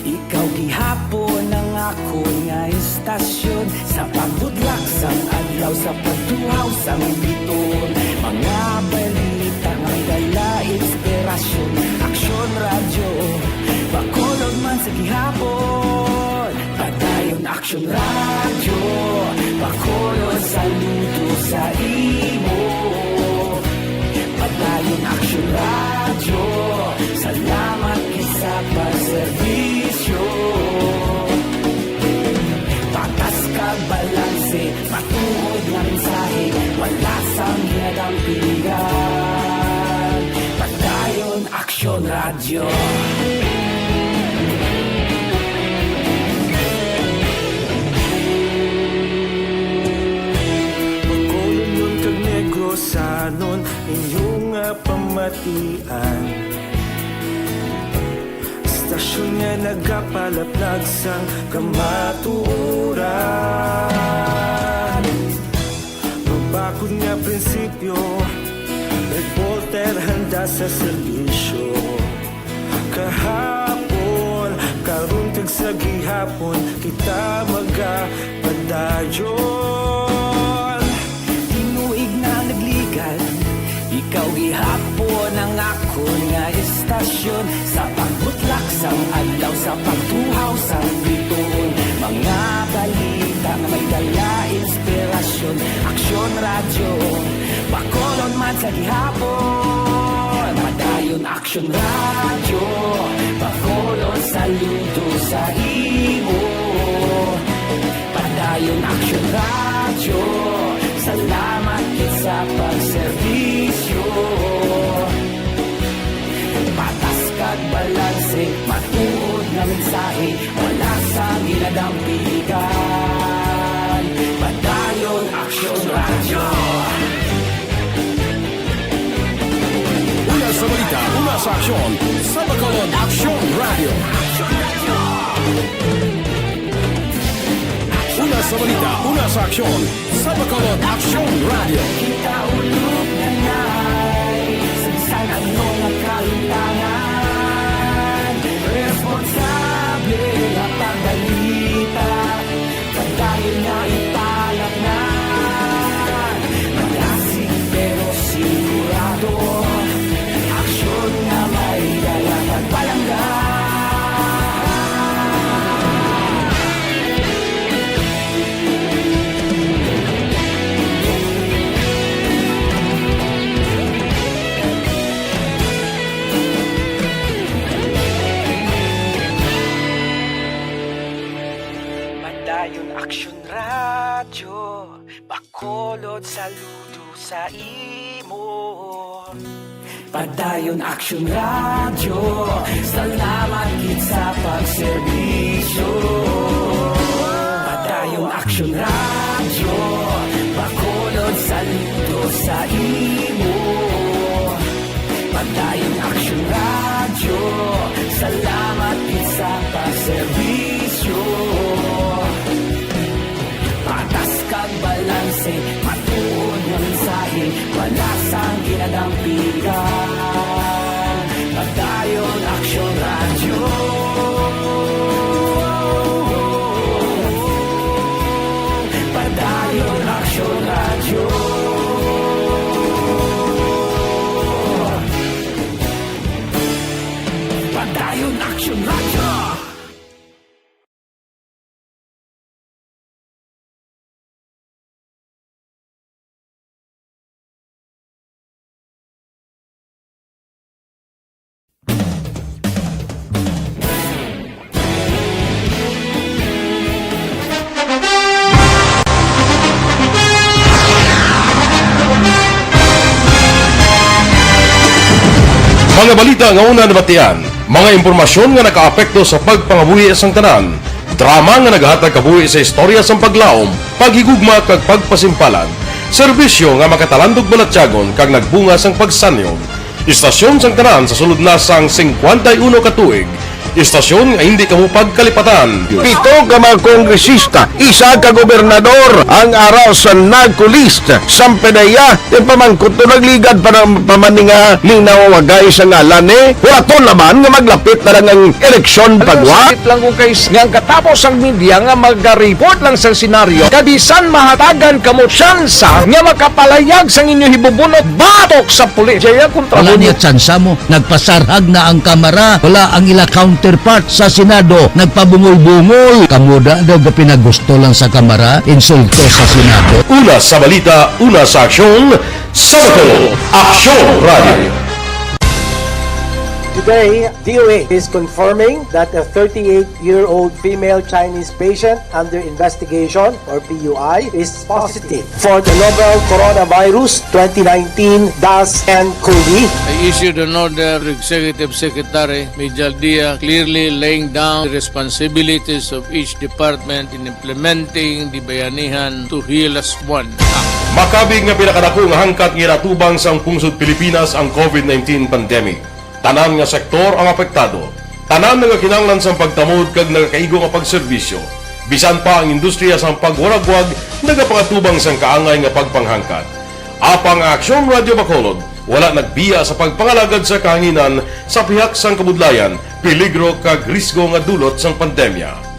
ikaw gihapon ang akon nga istasyon. Sa pagbutlak sang adlaw, sa pagtuhaw sang biton, mga balita may dala inspirasyon. Aksyon Radyo, Bacolod man sa gihapon. Padayon Aksyon Radyo, Bacolod, saludo sa imo. Padayon Aksyon Radyo, salamat gid sa pagserbisyo. Patas kag balanse, matuod nga mensahe, wala sang ginadampigan. Padayon Aksyon Radyo. Bacolodnon kag Negrosanon, inyo nga pamatian. Istasyon nga nagapalaplag sang kamatuoran. Mabakod nga prinsipyo, reporter handa sa serbisyo. Kahapon, karon kag sa gihapon, kita magapadayon. Tinuig na nagligan, ikaw gihapon ang akon nga istasyon. Sa pagbutlak sang adlaw, sa pagtuhaw sang bituon, mga balita nga may dala inspirasyon. Aksyon Radyo, Bacolod man sa gihapon. Padayon Aksyon Radyo, Bacolod, saludo sa imo. Padayon Aksyon Radyo, salamat gid sa pagserbisyo. Patas kag balanse, matuod nga mensahe, wala sang ginadampigan. Padayon Aksyon Radyo. Una sa balita, una sa aksyon, sa Bacolod Aksyon Radyo. Una sa balita, una sa aksyon, sa Bacolod Aksyon Radyo. Kita ulog na nay, sa bisan ano nga kahimtangan, responsable nga pagbalita, padayon nga ipalapngan. Malasig pero sigurado, aksyon nga may dala kag palangga. Padayon Aksyon Radyo, Bacolod, saludo sa imo. Padayon Aksyon Radyo, salamat gid sa pagserbisyo. Padayon Aksyon Radyo, Bacolod, saludo sa imo. Padayon Aksyon Radyo, salamat gid sa pagserbisyo. Patas kag balanse, matuod nga mensahe, wala sang ginadampigan. Mga balita nga una nabatian, mga impormasyon nga nakaapekto sa pagpangabuhi sang tanan, drama nga naghatag kabuhi sa istorya sang paglaom, paghigugma kag pagpasimpalan, serbisyo nga makatalandog balatyagon kag nagbunga sang pagsanyog. Istasyon sang tanan sa sulod na sang singkwenta y uno ka tuig, istasyon nga hindi kamo pagkalipatan. Pito ka mga kongresista, isa ka gobernador ang ara sa NARCO list. Sampedeya, ipamangkot to, nagligad pa ng pamaninga, linaw wagay sa ngalan ni. Hulaton naman nga maglapit na lang ang eleksyon pagwa. Sakit lang ko kay s-, nga ang katapos ang media nga magareport lang sa senaryo, kabisan mahatagan kamo tsansa nga makapalayag sang inyo hibubunot batok sa pulis. Jaya kontra Wala mo. Niya tsansa mo. Nagpasarhag na ang Kamara. Wala ang ila counterpart sa Senado. Nagpabungol-bungol. Kamo da daw ga pinagusto lang sa Kamara, insulto sa Senado. Una sa balita, una sa aksyon, sa Bacolod, Aksyon Radio. Today, D O A is confirming that a thirty-eight-year-old female Chinese patient under investigation, or P U I, is positive for the novel coronavirus twenty nineteen dash N cov. I issued an order to Executive Secretary Mijal Dia, clearly laying down the responsibilities of each department in implementing the Bayanihan to Heal As One Act. Makabig nga pinakadako nga hangkat nga ginatubang sang pungsod Pilipinas ang covid nineteen pandemic. Tanan nga sektor ang apektado. Tanan nagakinahanglan sang pagtamod kag nagakaigo nga pagserbisyo. Bisan pa ang industriya sang pagwaragwag nagapangatubang sang kaangay nga pagpanghangkat. Apang ang Aksyon Radyo Bacolod wala nagbiya sa pagpangalagad sa kahanginan sa pihak sang kabudlayan, peligro kag risgo nga dulot sang pandemya.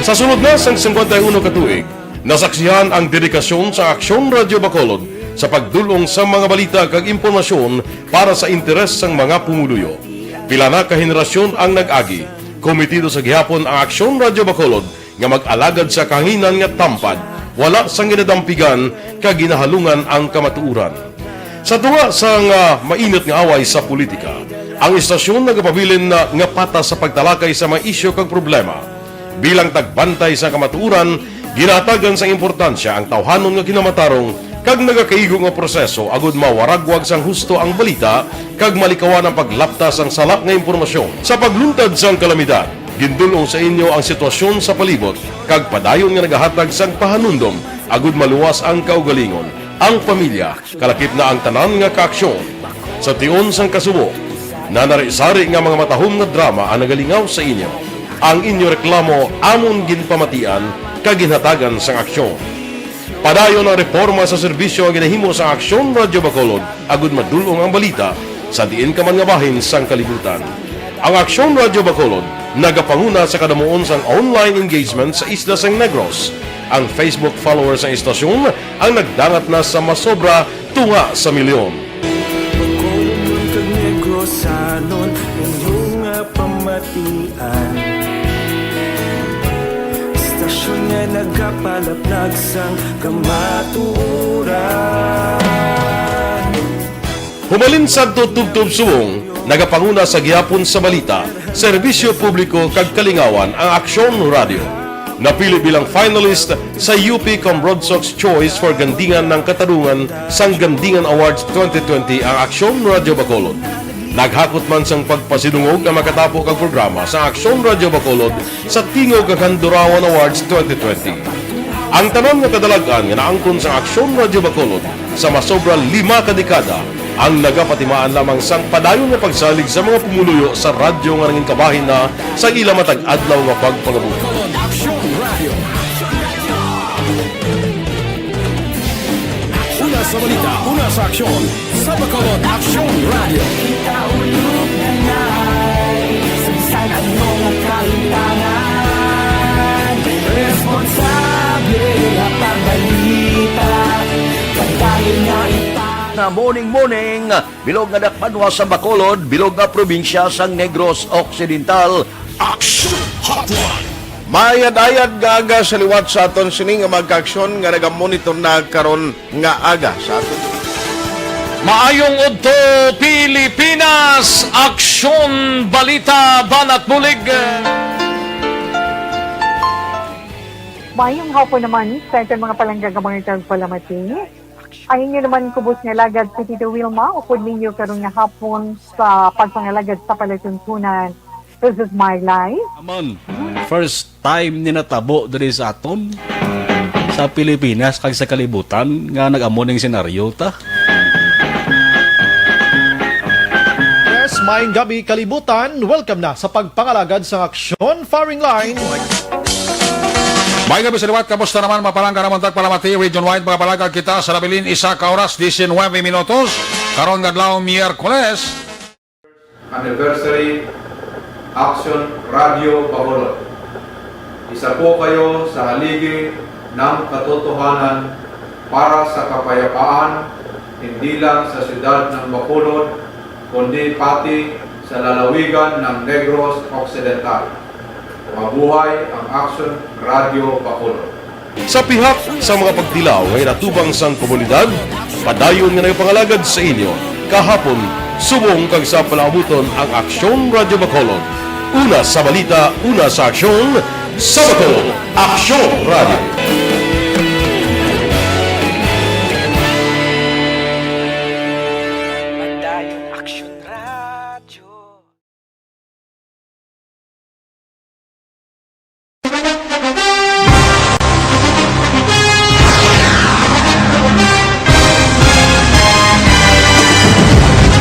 Sa sulod na sang singkwenta y uno ka tuig, nasaksihan ang dedikasyon sa Aksyon Radyo Bacolod sa pagdul-ong sa mga balita kag impormasyon para sa interes sang mga pumuluyo. Pila na ka henerasyon ang nag-agi, komitido sa gihapon ang Aksyon Radyo Bacolod nga mag-alagad sa kahanginan nga tampad, wala sang ginadampigan kag ginahalungan ang kamatuoran. Sa tunga sang, ah, mainit nga away sa politika, ang istasyon nagapabilin na nga patas sa pagtalakay sa mga isyu kag problema. Bilang tagbantay sa kamatuoran, ginahatagan sang importansya ang tawhanon nga kinamatarong kag nagakaigo nga proseso agud mawaragwag sang husto ang balita kag malikawan ang paglapta sang sala nga impormasyon. Sa pagluntad sang kalamidad, gindul-ong sa inyo ang sitwasyon sa palibot kag padayon nga nagahatag sang pahanumdom agud maluwas ang kaugalingon, ang pamilya, kalakip na ang tanan nga kaaksyon. Sa tion sang kasubo, nanari-sari nga mga matahom nga drama ang nagalingaw sa inyo. Ang inyo reklamo amon ginpamatian kag ginhatagan sang aksyon. Padayon ang reporma sa serbisyo nga ginahimo sang Aksyon Radyo Bacolod agud madul-ong ang balita sa diin ka man nga bahin sang kalibutan. Ang Aksyon Radyo Bacolod nagapanguna sa kadamuon sang online engagement sa isla sang Negros. Ang Facebook followers sang istasyon ang nagdangat na sa masobra tunga sa milyon. Bacolod kag Negrosanon, inyo nga pamatian. Istasyon nga nagapalaplag sang kamatuoran. Humalin sadto tubtob subong, nagapanguna sa gihapon sa balita, serbisyo publiko kag kalingawan ang Aksyon Radyo. Napili bilang finalist sa U P Cambrodsoc's Choice for Gandingan ng Katarungan sang Gandingan Awards twenty twenty ang Aksyon Radyo Bacolod. Naghakot man sang pagpasidungog ang makatapo kag programa sa Aksyon Radyo Bacolod sa Tingog kag Handurawan Awards twenty twenty. Ang tanan nga kadalag-an nga naangkon sang Aksyon Radyo Bacolod sa masobra lima ka dekada ang nagapatimaan lamang sang padayon nga pagsalig sa mga pumuluyo sa radyo nga nangin kabahin na sa ila matag adlaw nga pagpangabuhi. Una sa balita, una sa aksyon, sa Bacolod Aksyon Radio. Kita ulog na nai, sa bisan ano nga kalimtangan, responsable nga pag- Nga morning, morning, bilog nga dakbanwa sa Bacolod, bilog nga probinsya sang Negros Occidental. Action Hotline. Maayad-ayad nga aga sa liwat sa aton sini nga mga kaaksyon nga nagamonitor na karon nga aga sa aton. Maayong udto, Pilipinas! Aksyon, balita, banat bulig! Maayong hapon naman sa aton mga palangga nga mga tagpalamati. Ang inyo naman kubos nga alagad si Tito Wilma, upod ninyo karon nga hapon sa pagpangalagad sa palatuntunan. This is my life. Amon, first time ni natabo diri sa aton, sa Pilipinas kag sa kalibutan, nga nag-amo ning senaryo ta. Yes, maayong gabi, kalibutan. Welcome na sa pagpangalagad sang aksyon, firing line. May gabi sa liwat, kamusta naman, mga palangga namon tagpalamati, region-wide, mga palangga kita sa nabilin, isa ka oras, diecinueve minutos, karon nga adlaw, Miyerkules. Anniversary, Action Radio Bacolod. Isa po kayo sa haligi ng katotohanan para sa kapayapaan, hindi lang sa siyudad ng Bacolod, kundi pati sa lalawigan ng Negros Occidental. Mabuhay ang Action Radio Bacolod. Sa pihak sa mga pagtilaw nga inatubang sang komunidad, padayon nga nagapangalagad sa inyo kahapon, subong kag sa palaabuton ang Aksyon Radio Bacolod. Una sa balita, una sa aksyon, sa Bacolod, Aksyon Radio. Padayon Aksyon Radio.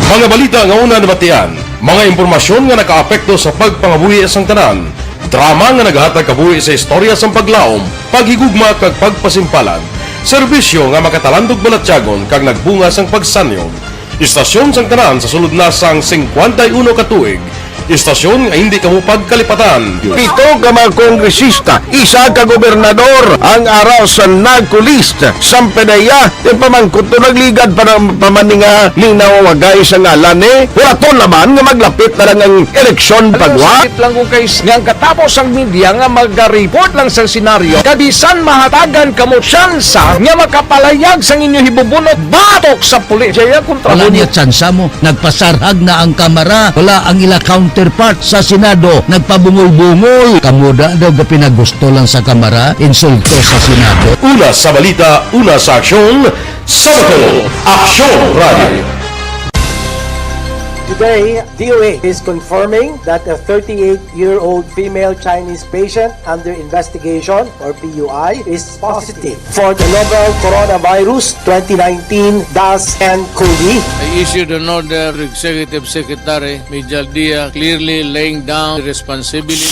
Mga balita nga una nabatian, mga impormasyon nga nakaapekto sa pagpangabuhi sang tanan, drama nga nagahatag kabuhi sa istorya sang paglaom, paghigugma kag pagpasimpalan, serbisyo nga makatalandog balatyagon kag nagbunga sang pagsanyon. Istasyon sang tanan sa sulod na sang singkwenta y uno ka tuig. Istasyon nga hindi kamo pagkalipatan. Pito ka mga kongresista, isa ka gobernador ang ara sa NAGCO list. Sang PDEA, ti pamangkot to nagligad pa ng pamaninga ni nawawagay sa ngalan ni. Hulaton naman nga maglapit na lang ang eleksyon. Alam mo, pagwa. Sakit lang kung kay nga ang katapos ang media nga magaripot lang sa senaryo. Kabisan mahatagan kamo tsansa nga makapalayag sang inyo hibubunot batok sa pulis. Jaya kontra. Wala mo niya tsansa mo. Nagpasarhag na ang Kamara. Wala ang ila counterpart sa Senado. Nagpabungol-bungol. Kamo da daw gapinagusto lang sa Kamara. Insulto sa Senado. Una sa balita, una sa aksyon, sa Bacolod, Aksyon Radio. Today, D O H is confirming that a thirty-eight-year-old female Chinese patient under investigation, or P U I, is positive for the novel coronavirus twenty nineteen dash N COVID. I issued an order to Executive Secretary Mijal Dia clearly laying down the responsibility.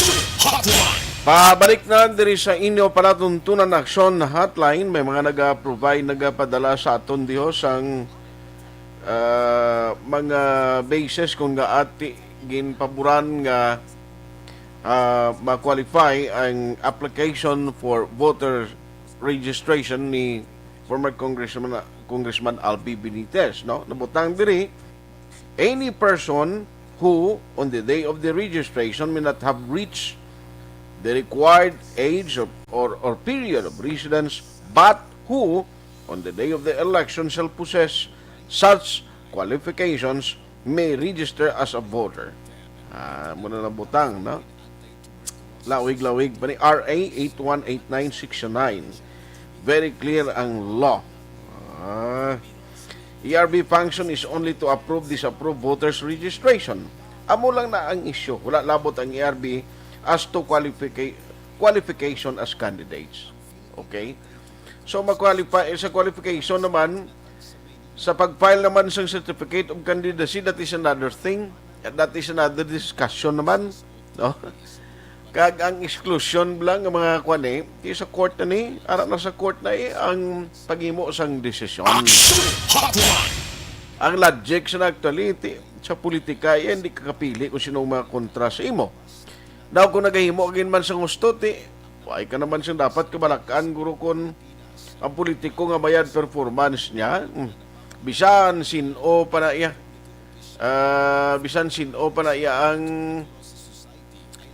Pabalik na diri sa inyo palatuntunan aksyon hotline. May mga naga-provide, nagapadala sa aton diho sang ah, mga basis kung gaati ginpaboran nga, ah, ma-qualify ang application for voter registration ni former Congressman, Congressman Albi Benitez, no? Nabutang diri, any person who, on the day of the registration, may not have reached the required age of, or, or period of residence, but who on the day of the election shall possess such qualifications may register as a voter. Ah, muna na butang, no? Lawig-lawig pa ni R A eight one eight nine six nine. Very clear ang law. Ah, E R B function is only to approve, disapprove voters registration. Amo lang na ang issue. Wala labot ang E R B as to qualifica-, qualification as candidates. Okay? So, ma-qualify, sa qualification naman, sa pag-file naman sa certificate of candidacy, that is another thing. That is another discussion naman, no? Kag ang exclusion lang ng mga kwan eh, di sa court na ni, ara na sa court na eh, ang paghimo sang desisyon. Action Hotline. Ang logic sa actually, ti-, sa politika, eh, hindi ka kapili kung sino ang mga kontra sa imo. Now, kung nagahimo ka gid man sa gusto, ti, why ka naman siyang dapat kabalakan, guro, kung ang politiko nga mayad performance niya, mm, Bisan sin-o pa na iya. Ah, bisan sin-o pa na iya ang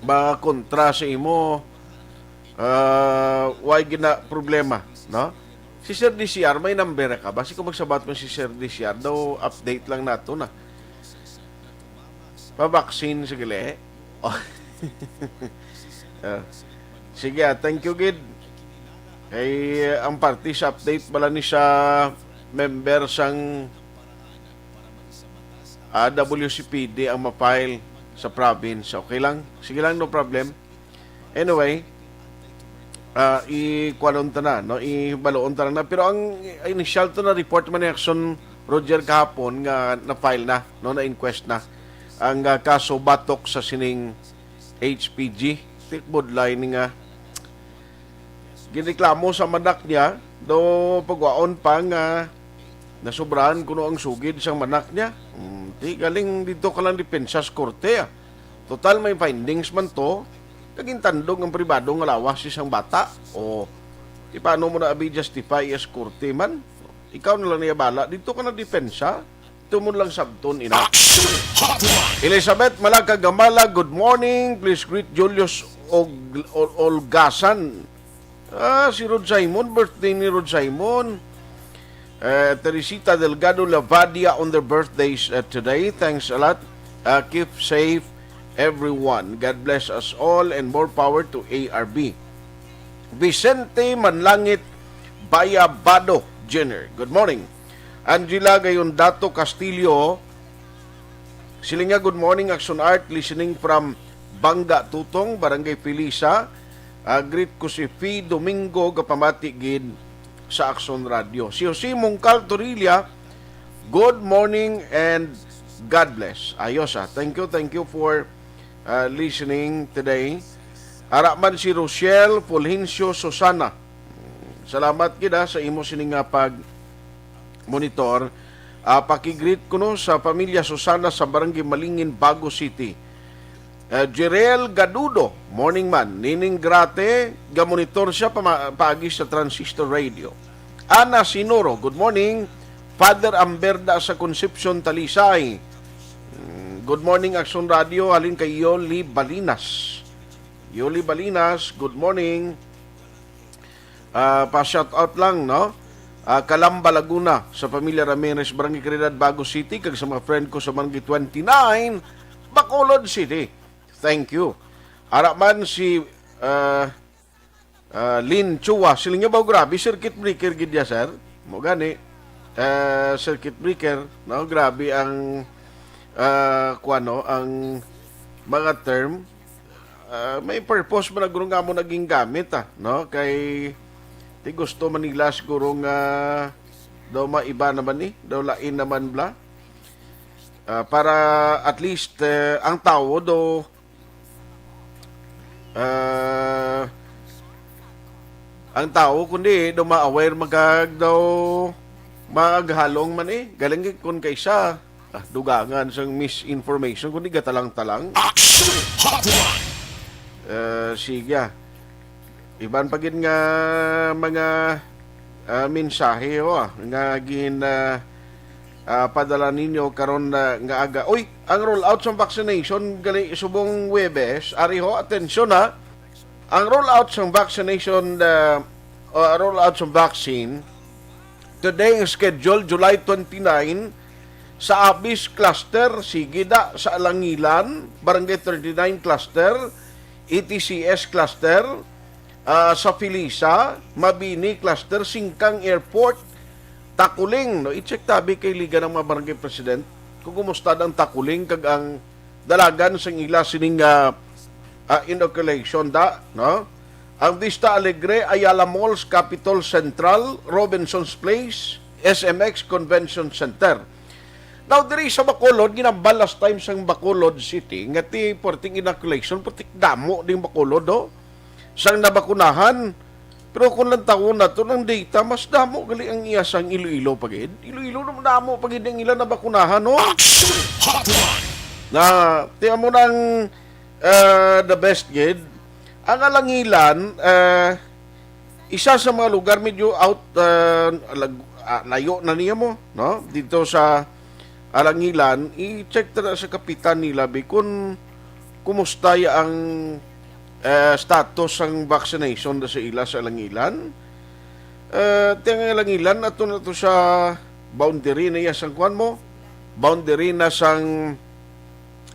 mga kontra sa imo, ah, way gina problema, no? Si Sir D C R, may number ka ba? Sige, magsabat mo si Sir D C R daw, update lang nato na. Pa-vaccine, sige, le. Oh. Ah, sige, ah, thank you, gid. Kay, ah, ang parte sa update bala ni sa member sang, ah, W C P D ang ma-file sa province. Okay lang? Sige lang, no problem. Anyway, ah, i-kuwanon ta na, no? Ibaloon ta na. Pero ang initial to na report man ni Action Roger kahapon nga na-file na, no? Na-inquest na ang, ah, kaso batok sa sining H P G. Tikbudlay ni nga ginreklamo sa manak niya, do pagwaon pa nga nasubrahan kuno ang sugid sang manak niya. Hmm, di galing dito ka lang depensa sa korte, ah. Total may findings man to, kag gintandog ang pribado nga lawas sa isang bata. O, di paano mo na abi justify as korte man? Ikaw na lang niya bala. Dito ka na depensa. Tumon lang sabton, ina. Action Hotline. Elizabeth Malaga Gamala, good morning. Please greet Julius Og-, Ol-, Olgasan. Ah, si Rod Simon, birthday ni Rod Simon. Eh, Teresita Delgado Lavadia on their birthdays, uh, today. Thanks a lot. Uh, keep safe, everyone. God bless us all and more power to A R B. Vicente Manlangit Bayabado Junior, good morning. Angela Gayondato Castillo, siling niya, "Good morning, Action Art, listening from Bangga Tutong, Barangay Felisa. Ah, greet ko si Fi Domingo, gapamati gid sa Action Radio." Si Jose Mongcal Torilla, "Good morning and God bless." Ayos, ah. Thank you, thank you for, ah, listening today. Ara man si Rochelle Fulgencio Susana. Salamat gid, ah, sa imo sini nga pag-monitor. Ah, paki-greet kuno sa pamilya Susana sa Barangay Malingin, Bago City. Ah, Jerel Gadudo, morning man. Nining Grate, gamonitor siya pama-, paagi sa Transistor Radio. Ana Sinoro, good morning. Father Amberda sa Concepcion, Talisay. Mm, good morning, Action Radio, halin kay Yoli Balinas. Yoli Balinas, good morning. Ah, pa-shout out lang, no? Ah, Calamba, Laguna, sa pamilya Ramirez, Barangay Caridad, Bago City, kag sa mga friend ko sa Barangay twenty-nine, Bacolod City. Thank you. Ara man si, ah, ah, Lin Chua. Siling niya ba, grabe, circuit breaker gid ya, sir? Mo gani, ah, circuit breaker, no? Grabe ang, ah, kuwan, no? Ang mga term. Ah, may purpose man na guro nga mo naging gamit, ah, no? Kay ti gusto man nila siguro nga daw maiba naman ni, daw lain naman bla. Ah, para at least, eh, ang tao do, ah, ang tao kundi daw ma-aware magag daw maghalong man eh. Galing kun kaysa, ah, dugangan sang misinformation kundi gatalang-talang. Action Hotline. Eh, sige, ah. Iban pa gid nga mga, ah, mensahe, ho, ah, nga gin, ah, ah, padala ninyo karon na nga aga. Uy, ang rollout sa vaccination gali subong Huwebes, ari ho, atensyon, ha. Ang rollout sa vaccination, ah, o rollout sa vaccine, today ang schedule, July twenty-nine, sa Abis Cluster, sige da, sa Alangilan, Barangay thirty-nine Cluster, E T C S Cluster, ah, sa Felisa, Mabini Cluster, Singkang Airport, Takuling, no? I-check tabi kay Liga ng mga Barangay President kung kumusta ang Takuling kag ang dalagan sang ila sining, ah, ah, inoculation da, no? Ang Vista Alegre, Ayala Malls, Capitol Central, Robinsons Place, S M X Convention Center. Now, diri sa Bacolod, ginambal last time sang Bacolod City, nga ti perting inoculation, perting damo ding Bacolod, do. Sang nabakunahan, pero kung lantawon nato ang data, mas damo gali ang iya sang Iloilo pa gid. Iloilo naman damo pa gid ang ila nabakunahan, no? Action Hotline. Na, ti amo nang, ah, the best gid. Ang Alangilan, ah, isa sa mga lugar medyo out, ah, lag-, ah, layo na niya mo, no? Dito sa Alangilan, i-check ta na sa kapitan nila, bi, kung kumusta ya ang, eh, status sang vaccination da sa ila sa Alangilan. Eh, ti ang Alangilan, ato na to sa boundary na ya sang kuwan mo, boundary na sang,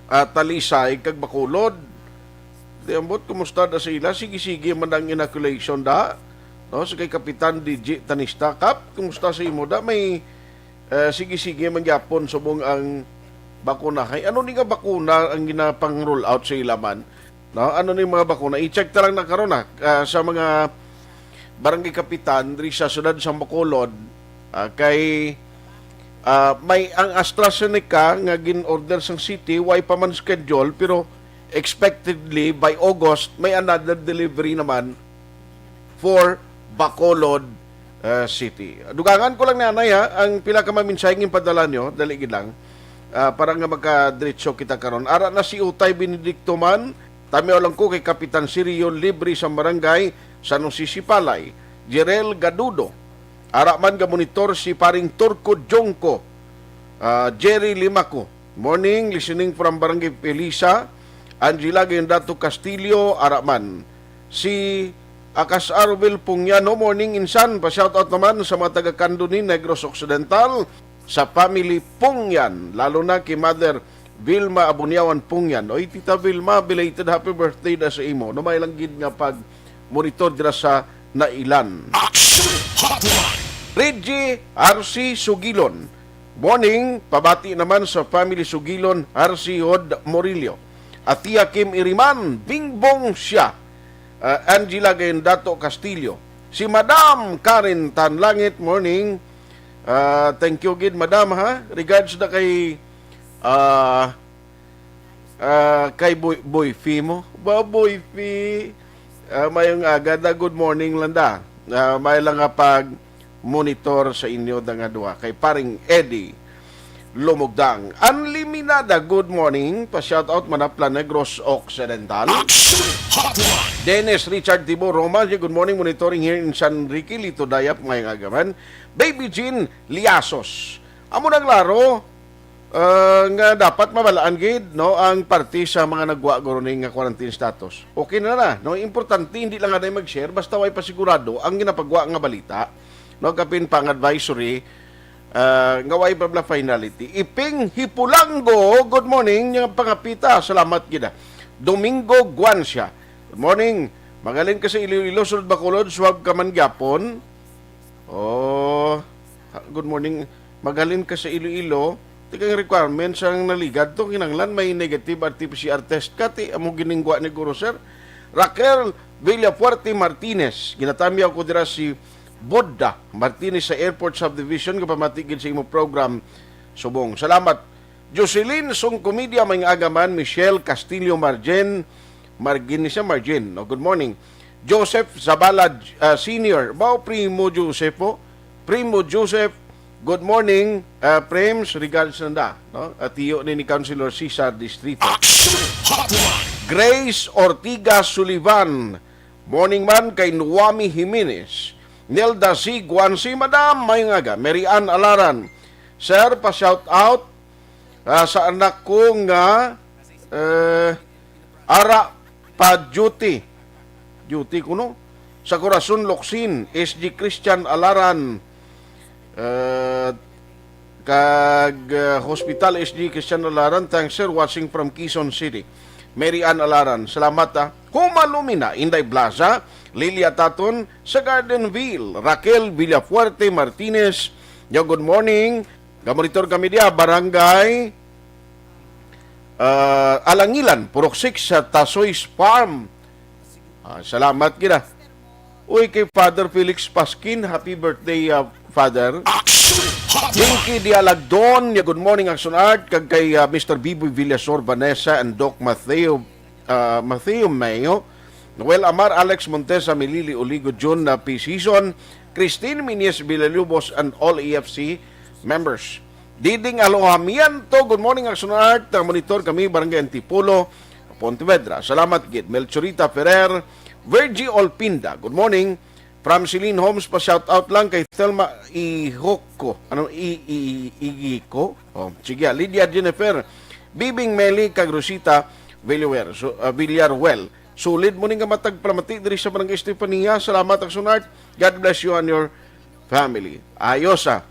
ah, Talisay kag Bacolod. Di ambot, kumusta da sa ila? Sige-sige man ang inoculation da, no? Sa kay Kapitan D J Tanista. Kap, kumusta sa imo da? May, eh, sige-sige man gyapon subong ang bakuna. Hay, ano ni nga bakuna ang ginapang-roll out sa ila man? No? Ano ni mga bakuna? I-check ta lang na karon, ha, ah, sa mga barangay kapitan diri sa siyudad sa Bacolod, ah, kay, ah, may ang AstraZeneca nga gin-order sang city, way pa man schedule, pero expectedly by August may another delivery naman for Bacolod, uh, City. Dugangan ko lang, nanay, ha, ang pila ka mga mensahe nga padala nyo, dali gid lang, ah, para nga makadiretso kita karon. Ara na si Utay Benedicto man, tamiyaw lang ko kay Kapitan Sirio Libre sa Barangay San Jose Sipalay, Jerel Gadudo. Ara man nga monitor si Paring Turco Jongco, ah, Jerry Limaco. Morning, listening from Barangay Felisa, Angela Gayendato Castillo, ara man. Si Akas Arvil Pungyano, morning, insan. Pa-shoutout naman sa mga taga-Candoni, Negros Occidental, sa family Pungyan, lalo na kay Mother Vilma Abunyawan Pungyan. Oy, Tita Vilma, belated happy birthday da sa imo. Numay lang gid nga pag-monitor dira sa Nailan. Action Hotline. Reggie R C Sugilon. Morning, pabati naman sa family Sugilon, R C Hod Morillo. Atia Kim Iriman, Bingbong siya. Ah, Angela Gayendato Castillo. Si Madam Karen Tanlangit, morning. Ah, thank you gid, Madam, ha. Regards na kay, ah, ah, kay Boy, Boy Fee mo. Ba, Boy Fee? Ah, mayong aga da, good morning lang da. Ah, may lang nga pag-monitor sa inyo da nga duha. Kay Paring Eddie Lumugdang. Anli Minada, good morning. Pa-shoutout man na Plan Negros Occidental. Action Hotline. Dennis Richard Tibo Roman, good morning. Monitoring here in San Enrique, Lito Dayap, mayong aga man. Baby Jean Liasos. Amo na klaro, ah, nga dapat mabalaan gid, no, ang parte sa mga nagwa guro ni nga quarantine status. Okay na na, no? Importante, hindi lang anay mag-share, basta way pasigurado ang ginapagwa nga balita, no? Kapin pang advisory, ah, nga way pa bala finality. Iping Hipulanggo, good morning, nga pangapita, salamat gid, ah. Domingo Guancia, good morning. Magalin ka sa Iloilo, sulod Bacolod, suwab ka man gyapon. Oh, ha, good morning. Magalin ka sa Iloilo. Tikang requirements ang naligad to. Kinanglan may negative R T P C R test ka. Ti, amo giningwa ni Guro, sir. Raquel Villafuerte Martinez. Ginatamyaw ko dira si Bodda Martinez sa Airport Subdivision. Kapamati gid sa imo program. Subong. Salamat. Jocelyn Song Comedia, may aga man. Michelle Castillo Margin. Margin ni siya, Margin. No, good morning. Joseph Zabala, uh, Senior. Bao, Primo Joseph po. Primo Joseph, good morning. Uh, Prems, regards nanda. No? At iyo ni, ni Councilor Cesar Distrito. Action Hotline. Grace Ortiga Sullivan. Morning man kay Nuami Jimenez. Nelda C. Guansi, Madam, may nga aga. Mary Ann Alaran. Sir, pa-shout out, ah, sa anak ko nga, eh, ara pa duty. Duty kuno. Sa Corazon Locsin, S G Christian Alaran, eh, kag, eh, Hospital S G Christian Alaran, thanks sir, watching from Quezon City. Mary Ann Alaran, salamat, ah. Huma Lumina, Inday Plaza, Lilia Taton, sa Gardenville, Raquel Villafuerte Martinez, yo, good morning. Gamonitor kami diya, Barangay, ah, Alangilan, Purok six, sa Tasoy's Farm. Ah, salamat gid, ah. Uy, kay Father Felix Pasquin, happy birthday, ah, Father. Action Hotline. Pinky Dialagdon, ya, good morning, Action Art, kag kay, ah, Mister Biboy Villasor, Vanessa, and Doc Mateo, ah, Mateo Mayo, Noel Amar, Alex Montesa, Milili Oligo, Jun na P. Season, Christine Minyes Villalobos, and all A F C members. Diding Alojamiento, good morning, Action Art. Ah, monitor kami, Barangay Antipolo, Pontevedra. Salamat gid. Melchorita Ferrer, Virgie Olpinda, good morning. From Celine Homes, pa-shout out lang kay Thelma Ihoko. Ano, I-, I-, Igiko? Oh, sige, ah. Lydia Jennifer, Bibing Meli, kag Rosita Villarreal. So, ah, Villarreal. Sulid mo ni nga matag palamati diri sa Barangay Estefania. Salamat, Action Art. God bless you and your family. Ayos, ah.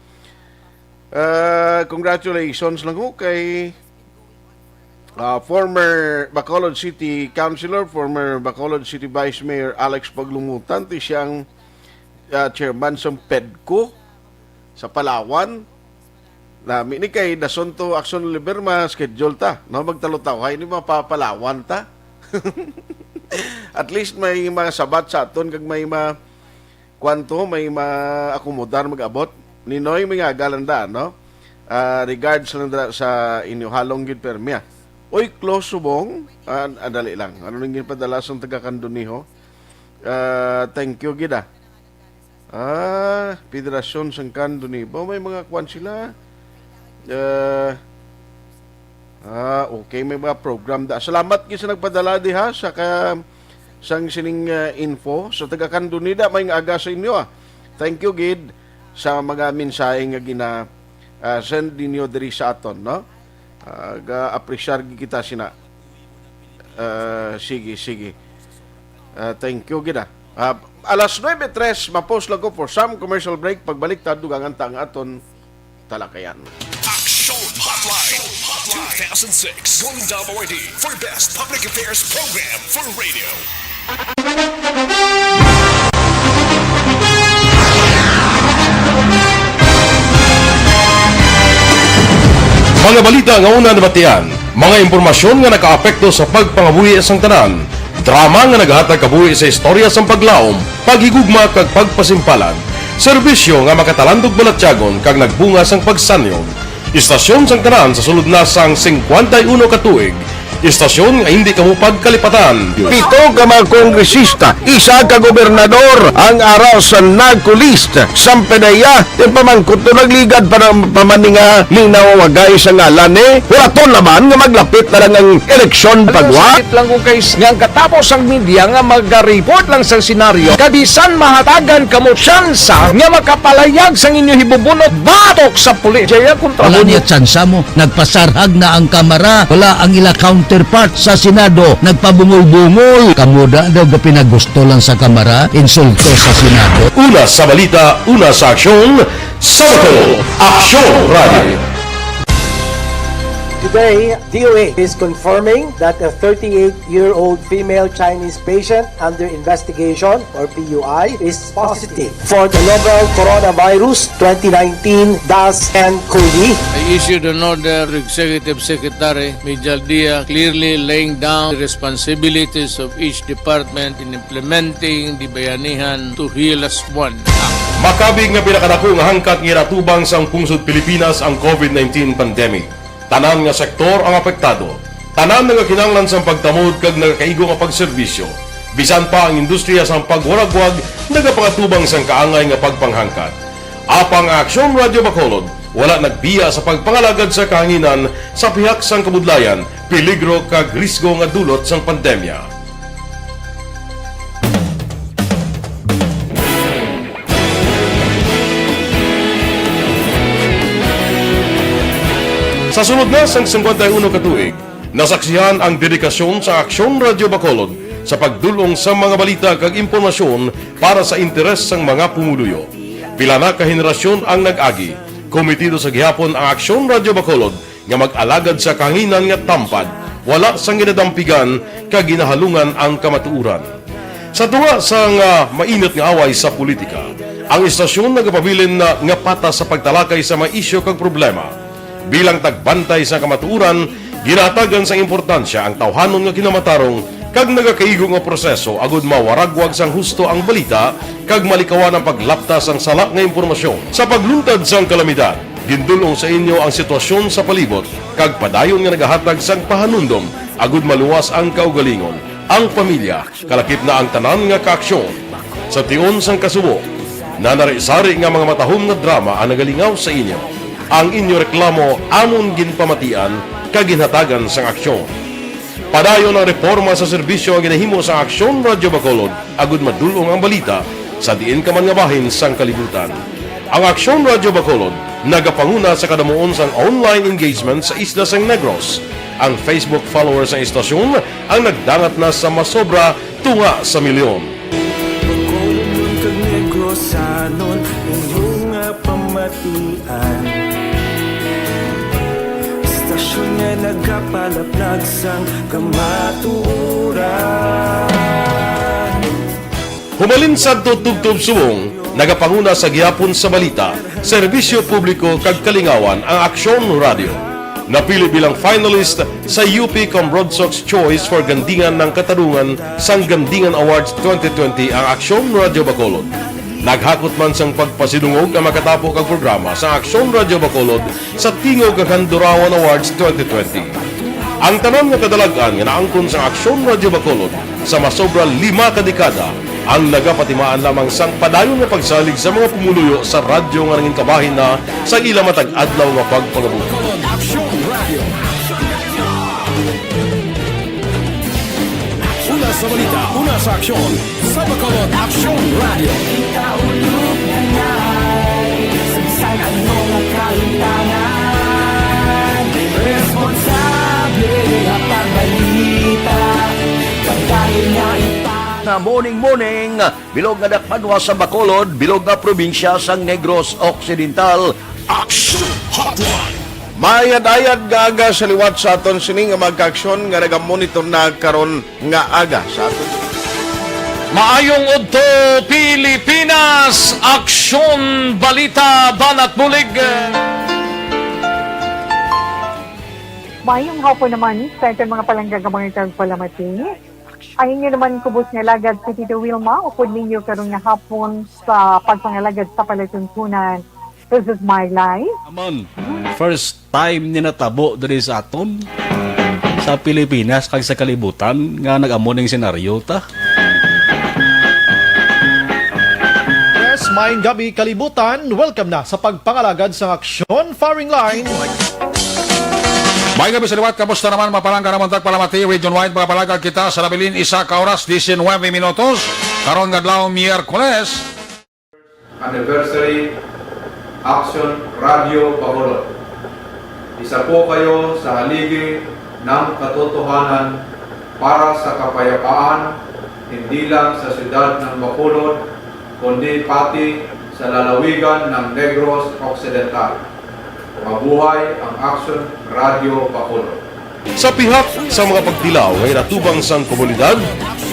Ah, congratulations lang ho kay, ah, former Bacolod City Councilor, former Bacolod City Vice Mayor Alex Paglumutan, ti siyang, ah, chairman sang PEDCO sa Palawan. Nami ni kay dason to Action Oliver, ma-schedule ta, no? Magtalutaw, hay ni mapapalawan ta. At least may mga sabat sa aton kag may ma-, kwanto, may ma-akomodar mag-abot. Ninoy, may nga galandaan, no? Ah, regards lang dira sa inyo, halong gid permi, ah. Oy, Clo Subong, ah, ah, dali lang. Ano nang ginpadala sang taga Candoniho? Ah, thank you gid, ah. Ah, Federasyon sang Candoniho. May mga kwan sila. Ah, ah, okay, may mga program da. Salamat gid sa nagpadala diha sa ka, sang sining, ah, info. Sa taga Candonida, may nga aga sa inyo, ah. Thank you gid sa mga mensahe nga gina, ah, send ninyo diri sa aton, no? Ah, ga-apresyar gid kita sina. Ah, sige, sige. Ah, thank you gid, ah. Ah, alas nuebe tres, ma-pause lang ko for some commercial break. Pagbalik ta, dugangan ta ang aton talakayan. Action Hotline two thousand six Golden Dome Awardee for Best Public Affairs Program for Radio. Mga balita nga una nabatian, mga impormasyon nga nakaapekto sa pagpangabuhi sang tanan, drama nga naghatag kabuhi sa istorya sang paglaom, paghigugma kag pagpasimpalan, serbisyo nga makatalandog balatyagon kag nagbunga sang pagsanyog. Istasyon sang tanan sa sulod na sang singkwenta y uno ka tuig. Istasyon nga hindi kamo pagkalipatan. Pito ka mga kongresista, isa ka gobernador ang ara sa NAGCO list. Sampedeya, ti pamangkot to nagligad pa ng pamaninga, linawagay sa ngalan ni. Wala to naman nga maglapit na lang ang eleksyon pagwa. Sakit lang kung kay nga ang katapos ang media nga mag-report lang sa senaryo, kabisan mahatagan kamo tsansa nga makapalayag sang inyo hibubunot batok sa pulis. Jaya kontra Wala mo niya tsansa mo. Nagpasarhag na ang Kamara. Wala ang ila counterpart sa Senado. Nagpabungol-bungol. Kamo da daw gapinagusto lang sa Kamara, insulto sa Senado. Una sa balita, una sa aksyon, sa Bacolod, Aksyon Radio. Today, D O A is confirming that a thirty-eight-year-old female Chinese patient under investigation, or P U I, is positive for the novel coronavirus twenty nineteen dash ten COVID. I issued an order to Executive Secretary Mijal Dia, clearly laying down the responsibilities of each department in implementing the Bayanihan to Heal As One Act. Makabig nga pinakadako nga hangkat nga ginatubang sang pungsod Pilipinas ang COVID nineteen pandemic. Tanan nga sektor ang apektado. Tanan nagakinahanglan sang pagtamod kag nagakaigo nga pagserbisyo. Bisan pa ang industriya sang pagwaragwag nagapangatubang sang kaangay nga pagpanghangkat. Apang ang Aksyon Radio Bacolod wala nagbiya sa pagpangalagad sa kahanginan sa pihak sang kabudlayan, peligro kag risgo nga dulot sang pandemya. Sa sulod na sang singkwenta y uno ka tuig, nasaksihan ang dedikasyon sa Aksyon Radio Bacolod sa pagdul-ong sa mga balita kag impormasyon para sa interes sang mga pumuluyo. Pila na ka henerasyon ang nag-agi. Komitido sa gihapon ang Aksyon Radio Bacolod nga mag-alagad sa kahanginan nga tampad, wala sang ginadampigan kag ginahalungan ang kamatuoran. Sa tunga sang, ah, mainit nga away sa politika, ang istasyon nagapabilin na nga patas sa pagtalakay sa mga isyu kag problema. Bilang tagbantay sa kamatuoran, ginahatagan sang importansya ang tawhanon nga kinamatarong kag nagakaigo nga proseso agud mawaragwag sang husto ang balita kag malikawan ang paglapta sang sala nga impormasyon. Sa pagluntad sang kalamidad, gindul-ong sa inyo ang sitwasyon sa palibot kag padayon nga nagahatag sang pahanumdom agud maluwas ang kaugalingon, ang pamilya, kalakip na ang tanan nga kaaksyon. Sa tion sang kasubo, nanari-sari nga mga matahom nga drama ang nagalingaw sa inyo. Ang inyo reklamo amon ginpamatian kag ginhatagan sang aksyon. Padayon ang reporma sa serbisyo nga ginahimo sa Aksyon Radio Bacolod agud madul-ong ang balita sa diin ka man nga bahin sang kalibutan. Ang Aksyon Radyo Bacolod nagapanguna sa kadamuon sang online engagement sa isla sang Negros. Ang Facebook followers sang istasyon ang nagdangat na sa masobra tunga sa milyon. Bacolodnon kag Negrosanon, inyo nga pamatian. Istasyon nga nagapalaplag sang kamatuoran. Humalin sadto tubtob subong, nagapanguna sa gihapon sa balita, serbisyo publiko kag kalingawan ang Aksyon Radyo. Napili bilang finalist sa U P Cambroadsox Choice for Gandingan ng Katarungan sang Gandingan Awards twenty twenty ang Aksyon Radyo Bacolod. Naghakot man sang pagpasidungog ang makatapo kag programa sa Aksyon Radyo Bacolod sa Tingog kag Handurawan Awards twenty twenty. Ang tanan nga kadalag-an nga naangkon sang Aksyon Radyo Bacolod sa masobra lima ka dekada ang nagapatimaan lamang sang padayon nga pagsalig sa mga pumuluyo sa radyo nga nangin kabahin na sa ila matag adlaw nga pagpangabuhi. Bacolod Aksyon Radyo. Una sa balita, una sa aksyon, sa Bacolod Aksyon Radyo. Kita ulog na ngay, sa bisan ano nga kalimtangan, responsable nga pagbalita, pagdahil nga ipa- Na morning, morning, bilog nga dakpanwa sa Bacolod, bilog nga probinsya sang Negros Occidental. Action Hotline. Maayad-ayad nga aga sa liwat sa aton sini nga mga kaaksyon nga nagamonitor na karon nga aga sa aton. Maayong udto, Pilipinas! Aksyon, balita, banat bulig. Maayong hapon naman sa aton mga palangga nga mga tagpalamati. Ang inyo naman kubos nga alagad si Tito Wilma, upod ninyo karon nga hapon sa pagpangalagad sa palatuntunan. This is my life. Amon, first time ni natabo diri sa aton, sa Pilipinas kag sa kalibutan, nga nag-amo ning senaryo ta. Yes, maayong gabi, kalibutan. Welcome na sa pagpangalagad sang Aksyon Firing Line. Maayong gabi sa liwat. Kamusta naman, mga palangga namon tagpalamati? Region wide, mga palangga, kita sa nabilin isa ka oras, diecinuebe minutos. Karon nga adlaw, Miyerkules. Anniversary Action Radio Bacolod. Isa po kayo sa haligi ng katotohanan para sa kapayapaan, hindi lang sa siyudad ng Bacolod, kundi pati sa lalawigan ng Negros Occidental. Mabuhay ang Action Radio Bacolod. Sa pihak sa mga pagtilaw nga ginatubang sang komunidad,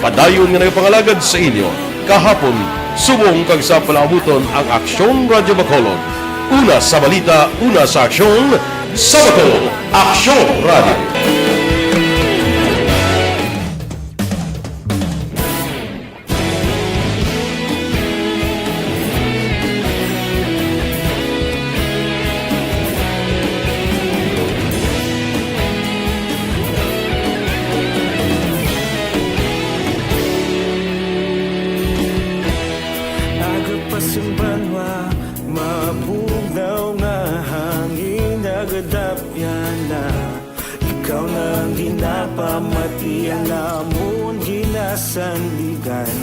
padayon nga nagapangalagad sa inyo kahapon subong kag sa palaabuton ang Aksyon Radio Bacolod. Una sa balita, una sa aksyon, sa Bacolod, Aksyon Radio. Aga pa sa banwa, mabugnaw nga hangin, nagadapyan na. Ikaw na ang ginapamati, ang amon ginasandigan.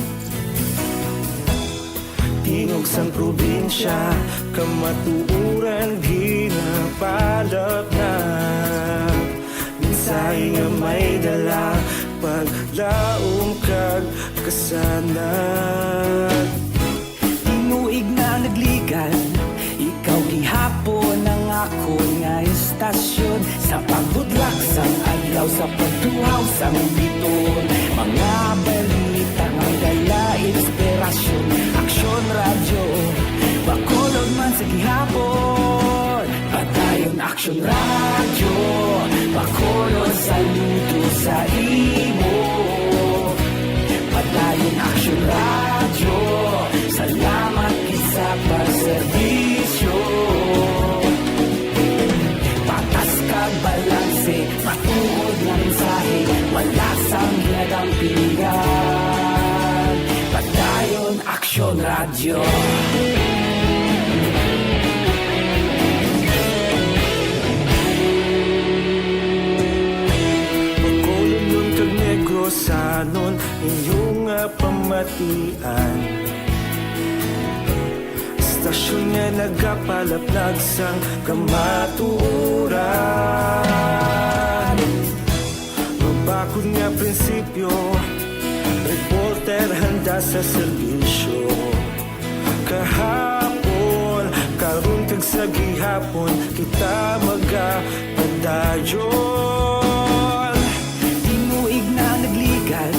Tingog sang probinsya, kamatuoran ginapalapnag. Mensahe nga may dala, paglaom kag kasanag. Tinuig na nagligan, ikaw gihapon ang akon nga istasyon. Sa pagbudlak sang adlaw, sa pagtuhaw sang biton, mga balita nga dala inspirasyon. Aksyon Radyo, Bacolod man sa gihapon. Padayon Aksyon Radyo, Bacolod, saludo sa imo. Padayon Aksyon Radyo, salamat gid sa pagserbisyo. Patas kag balanse, matuod nga mensahe, wala sang ginadampingan. Padayon Aksyon Radyo. Bacolodnon kag Negrosanon, inyo nga pamatian. Kapalaplag sang kamatuoran. Mabakod nga prinsipyo, reporter handa sa serbisyo. Kahapon, karon kag sa gihapon, kita magapadayon. Tinuig na nagligad,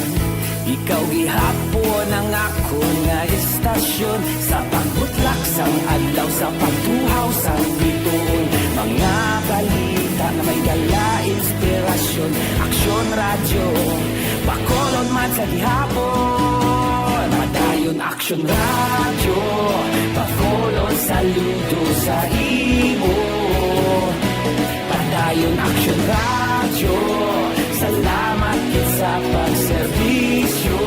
ikaw gihapon ang akon nga istasyon. Sa pagbutlak sang adlaw, sa pagtuhaw sang bituon, mga balita nga may dala inspirasyon. Aksyon Radyo, Bacolod man sa gihapon. Padayon Aksyon Radyo, Bacolod, saludo sa imo. Padayon Aksyon Radyo, salamat gid sa pagserbisyo.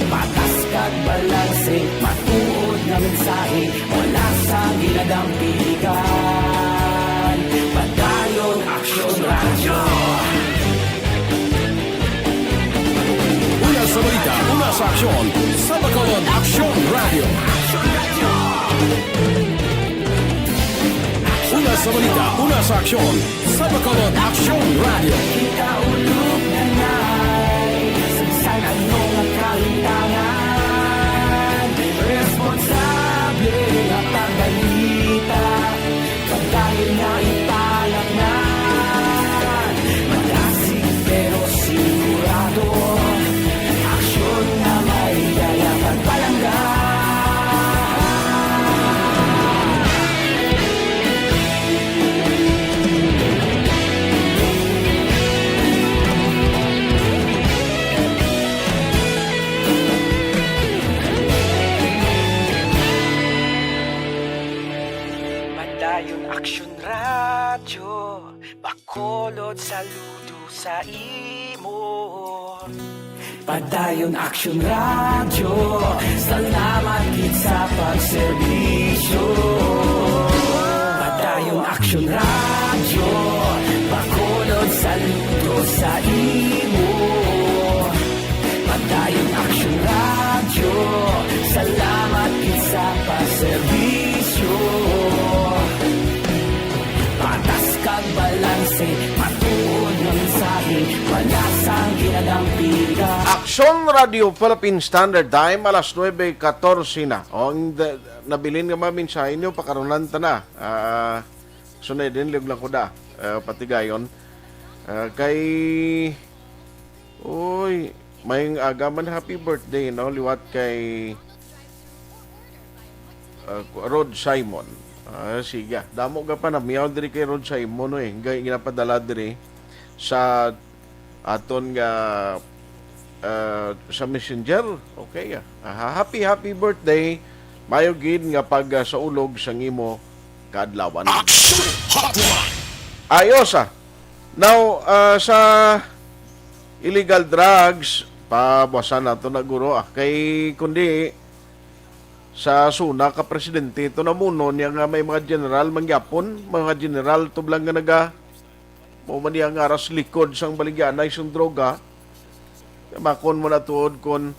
Patas kag balanse, matuod nga mensahe, wala sang ginadampigan. Padayon Aksyon Radyo. Una sa balita, una sa aksyon, sa Bacolod Aksyon Radyo. Una sa balita, una sa aksyon, sa Bacolod Aksyon Radyo. Kita ulog na na'y sa ano nga kalintangan. Responsable nga pagbalita, pagdayon nga ipalatnan. Magasig pero sigurado, aksyon nga may dala pagpalangga. Padayon Aksyon Radyo, Bacolod, saludo sa imo. Padayon Aksyon Radyo, salamat gid sa pagserbisyo. Padayon Aksyon Radyo, Bacolod, saludo sa imo. Padayon Aksyon Radyo, salamat gid sa pagserbisyo. Patas kag balanse, matuod nga mensahe, wala sang ginadampigan. Aksyon Radyo Philippine Standard Time, alas nuebe katorse na. O, ang da-, nabilin nga mga mensahe nyo, pakarunan ta na. Ah, sunay din, liog lang ko da. Ah, patigayon. Ah, kay, uy, may aga man, happy birthday, no? Liwat kay ah, Rod Simon. Ah, sige. Damo ka pa na miyaw diri kay Rod Simon, eh. Nga ginapadala diri sa aton nga, ah, sa messenger. Okay, ah. Aha, happy, happy birthday. Mayo gid nga pag, ah, sa ulog sang imo kaadlawan. Action Hotline! Ayos, ah. Now, ah, sa illegal drugs, pabuwasan nato na, guro, ah. Kay, kundi, sa suna ka presidente, ito namuno niya nga may mga general mangyapon, mga general tublang nga naga, mao man niya nga aras likod sang baligyanay sang droga. Makon mo na tuod kon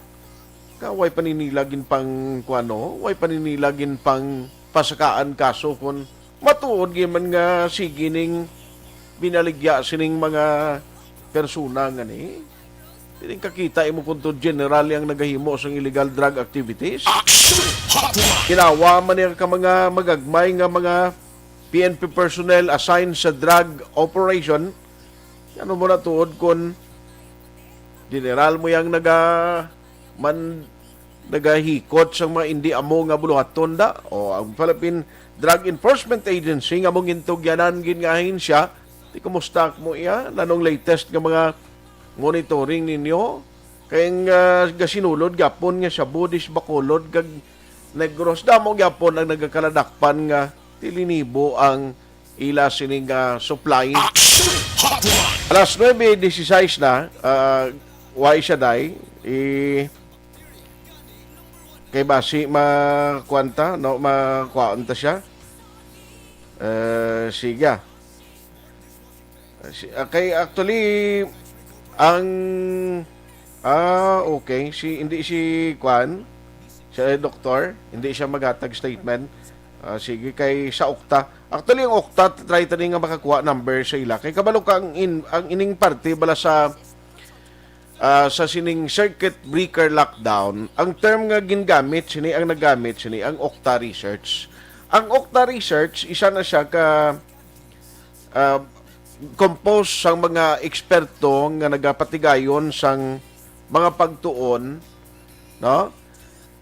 ka way paninila gin pang kuano, way paninila gin pang pasakaan kaso kon matuod gyud man nga sige ning binaligya sining mga persona nga ni. Dili kakita imo kung to general yang nagahimo sang illegal drug activities. Action Hotline! Ginawa man niya ka mga magagmay nga mga P N P personnel assigned sa drug operation. Ano mo na tuod kung general mo yang naga man nagahikot sang mga indi amo nga buluhaton da? O ang Philippine Drug Enforcement Agency nga mong gintugyanan gid nga ahensya, di kumusta mo iya? Nanong latest nga mga monitoring ninyo? Kay ang, ah, gasinulod gapon nga sa Budis, Bacolod, kag Negros, damo gyapon ang nagakaladakpan nga tilinibo ang ila sining, ah, supply. Action Hotline! Alas nuebe dieciséis na, ah, wa siya, day. I-, kay basi makuan ta, no? Makuan ta siya. Eh, sige. Si, ah, kay actually, ang, ah, okay, si, hindi si Kwan, Siya, eh, doktor, hindi siya maghatag statement. Ah, sige, kay sa okta. Actually, ang okta, try tani nga makakuha number sa ila. Kay kabalo ka ang, in, ang ining parte bala sa, ah, sa sining circuit breaker lockdown, ang term nga gingamit sini, ang nagamit sini, ang okta research. Ang okta research, isa na siya ka, ah, composed sang mga eksperto nga nagapatigayon sang mga pagtuon, no?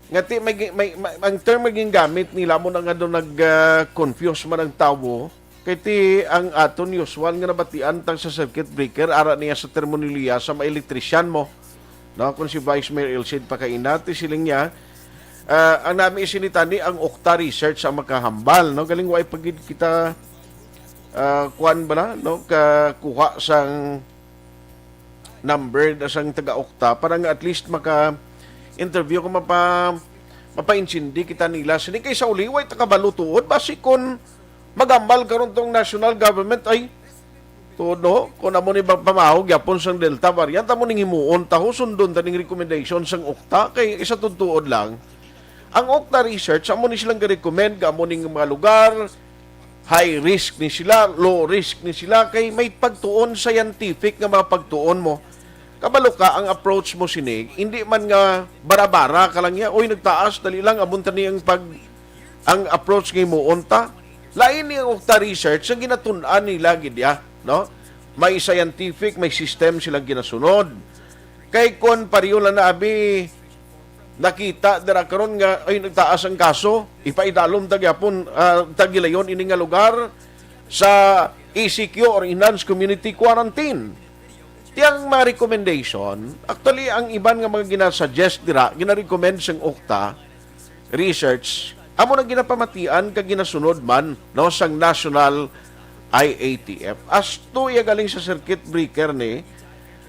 Nga ti, may, may, may, ang term nga gingamit nila mo na nga doon nag, ah, confuse man ang tawo. Kay ti ang aton usual nga nabatian tang sa circuit breaker, ara niya sa terminolohiya sa mga elektrisyan mo. No, kung si Vice Mayor Elcid pakaina, ti siling niya, ah, ang nami isinitani ang okta research ang makahambal, no? Galing way pagid kita, ah, kuan ba na, no? Kakuha sang number na sang taga okta para nga at least maka interview ko, mapa mapaintindi kita nila. Sini kay sa uli, way ta kabalo tuod. Basi kun magambal karon tong national government, ay, tuod, no? Kung amo ni ba pamahaw gyapon sang Delta variant, amo ning himuon ta, ho, sundon ta ning recommendation sang okta, kay isa tuod lang. Ang okta research, amo ni silang ga-recommend, ga amo ning mga lugar, high risk ni sila, low risk ni sila, kay may pagtuon, scientific nga mga pagtuon mo. Kabalo ka, ang approach mo sini, hindi man nga bara-bara ka lang niya, "Uy, nagtaas, dali lang, amon tani ang pag, ang approach nga himuon ta." Lain ni ang okta research nga ginatun-an nila gid ya, no? May scientific, may system silang ginasunod. Kay kon pareho lang na abi, nakita dira karon nga, ay, nagtaas ang kaso, ipaidalom ta gyapon, ah, ta gilayon ini nga lugar sa E C Q or Enhanced Community Quarantine. Ti ang mga recommendation, actually, ang iban nga mga ginasuggest dira, ginarecommend sang okta research, amo nang ginapamatian kag ginasunod man, no, sang National I A T F. As to iya galing sa circuit breaker ni,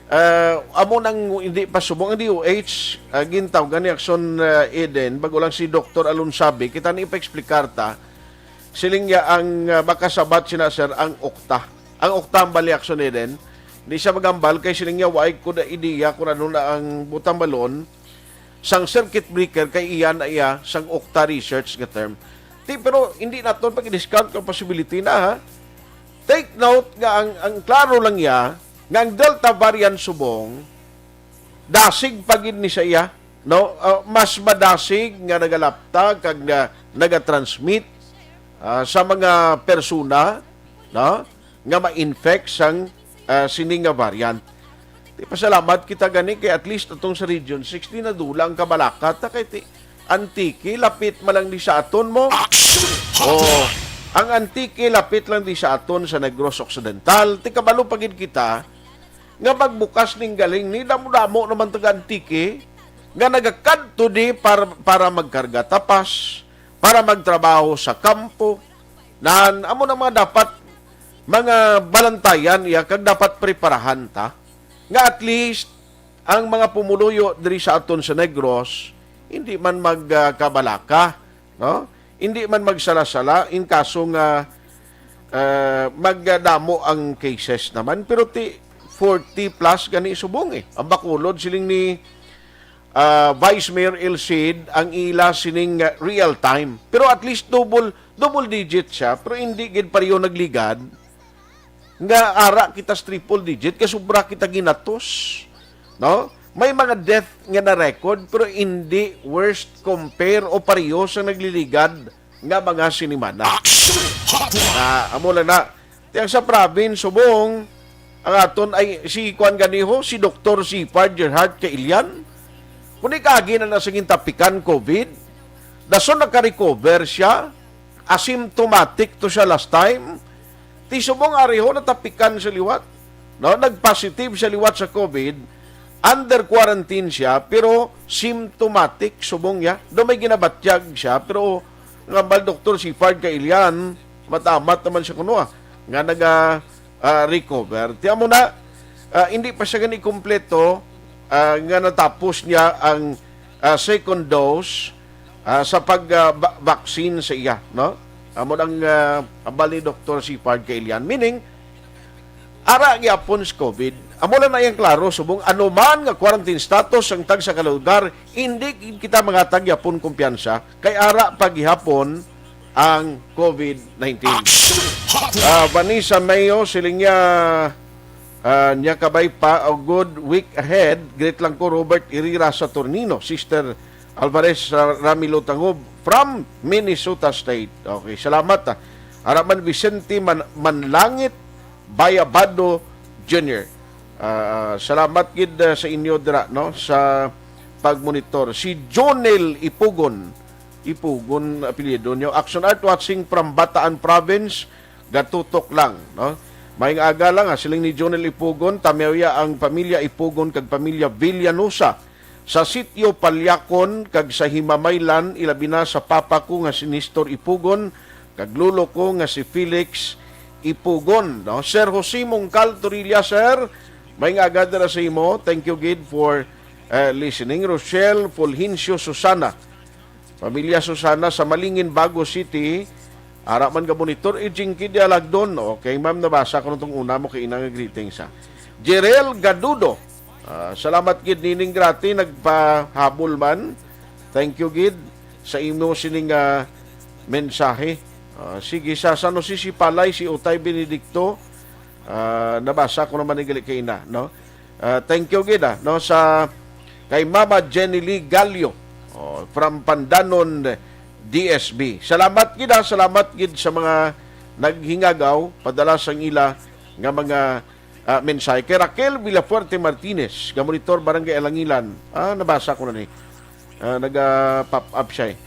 ah, amo nang hindi pa subong ang D O H, ah, gintawgan ni Action, ah, Eden, bago lang si Doktor Alonsabi, kita ni ipa-explicar ta, siling niya ang, ah, makasabat sina, sir, ang okta. Ang okta ang bali, Action Eden, di siya magambal kay siling niya, "Waay ko na ideya kung ano na ang butang balon sang circuit breaker kay iya na iya sang okta research nga term." Ti, pero hindi naton pag-discount ang possibility na, ha? Take note nga ang, ang klaro lang niya nga ang Delta variant subong, dasig pa gid ni sa iya, no? Ah, mas madasig nga nagalapta kag na, nagatransmit, ah, sa mga persona, no, nga ma-infect sang, ah, sini nga variant. Ti pasalamat kita gani kay at least atong sa Region six, di nadula ang kabalaka ta kay ti Antique, lapit man lang di sa aton mo. Oh, ang Antique lapit lang di sa aton sa Negros Occidental. Ti kabalo pa gid kita nga magbukas ning galing ni, damo-damo naman taga Antique nga nagakadto di para, para magkarga tapas, para magtrabaho sa kampo. Nan, amo na mga dapat, mga balantayan iya kag dapat preparahan ta nga at least ang mga pumuluyo diri sa aton sa Negros hindi man magkabalaka, no? Hindi man magsala-sala in kaso nga, ah, magdamo ang cases naman, pero ti forty plus gani subong, eh. Ang Bacolod, siling ni, ah, Vice Mayor El Cid, ang ila sining, ah, real time. Pero at least double, double digit siya, pero hindi gid pareho nagligad nga ara kita sa triple digit, kay sobra kita ginatos, no? May mga death nga na-record, pero hindi worst compare o pareho sa nagliligad nga mga sinimana. Action Hotline! Na, amo lang na. Ti ang sa province, subong, ang aton ay si kuan ganiho, si Doktor Sipar Gerhard Kailian. Kung ikagi na na sa gintapikan COVID, dason naka-recover siya, asymptomatic to siya last time. Ti subong ariho natapikan siya liwat. No, nag-positive siya liwat sa COVID, under quarantine siya, pero symptomatic subong niya. Do may ginabatyag siya, pero nga bal Doktor Sipar Kailian, matamat naman siya kuno, ah, nga naga, ah, recover. Ti amo na, ah, hindi pa siya gani kompleto, ah, nga natapos niya ang, ah, second dose, ah, sa pag, ah, ba-, vaccine sa iya, no? Amo ang, ah, hambal ni Doktor Sipar Kailian. Meaning, Ara gyapon sa COVID. Amo lang na iyang klaro, subong anuman nga quarantine status ang tagsa ka lugar, hindi kita mangatag gyapon kumpiyansa, kay ara pa gihapon ang COVID nineteen. Ah, Vanessa Mayo, siling niya, ah, niya kabay pa, a good week ahead. Greet lang ko, Robert Irira Saturnino, Sister Alvarez, ah, Ramilo Tangob from Minnesota State. Okay, salamat, ah. Araman Vicente Man-, Manlangit Bayabado Junior. Ah, salamat gid, ah, sa inyo dira, no, sa pagmonitor. Si Jonel Ipugon, Ipugon apelyido niyo. Action Art watching from Bataan Province, gatutok lang, no? Maayong aga lang, ah, siling ni Jonel Ipugon, tamyaw ya ang pamilya Ipugon kag pamilya Villanosa. Sa sitio Palyakon kag sa Himamaylan, ilabi na sa papa ko nga si Nestor Ipugon, kag lolo ko nga si Felix Ipugon, no? Sir Jose Mongcal Torilla, sir, maayong aga dira sa imo. Thank you gid for, eh, listening. Rochelle Fulgencio Susana, pamilya Susana sa Malingin, Bago City. Ara man ka monitor, Ejing Kidia Lagdon. Okay, ma'am, nabasa ko nung una mo kay ina nga greetings, ha. Jerel Gadudo, ah, salamat gid nining grati, nagpahabol man. Thank you gid sa imo sining, ah, mensahe. Ah, sige, sa San Jose, si Palay, si Utay Benedicto, ah, nabasa ko naman ni gali kay ina, no? Ah, thank you gid, ah, no, sa kay Mama Jenny Lee Gallo, oh, from Pandanon, D S B. Salamat gid, ah, salamat gid sa mga naghingagaw, padala sang ila nga mga, ah, mensahe. Kay Raquel Villafuerte Martinez, nga monitor Barangay Alangilan. Ah, nabasa ko na ni. Ah, naga-pop up siya, eh.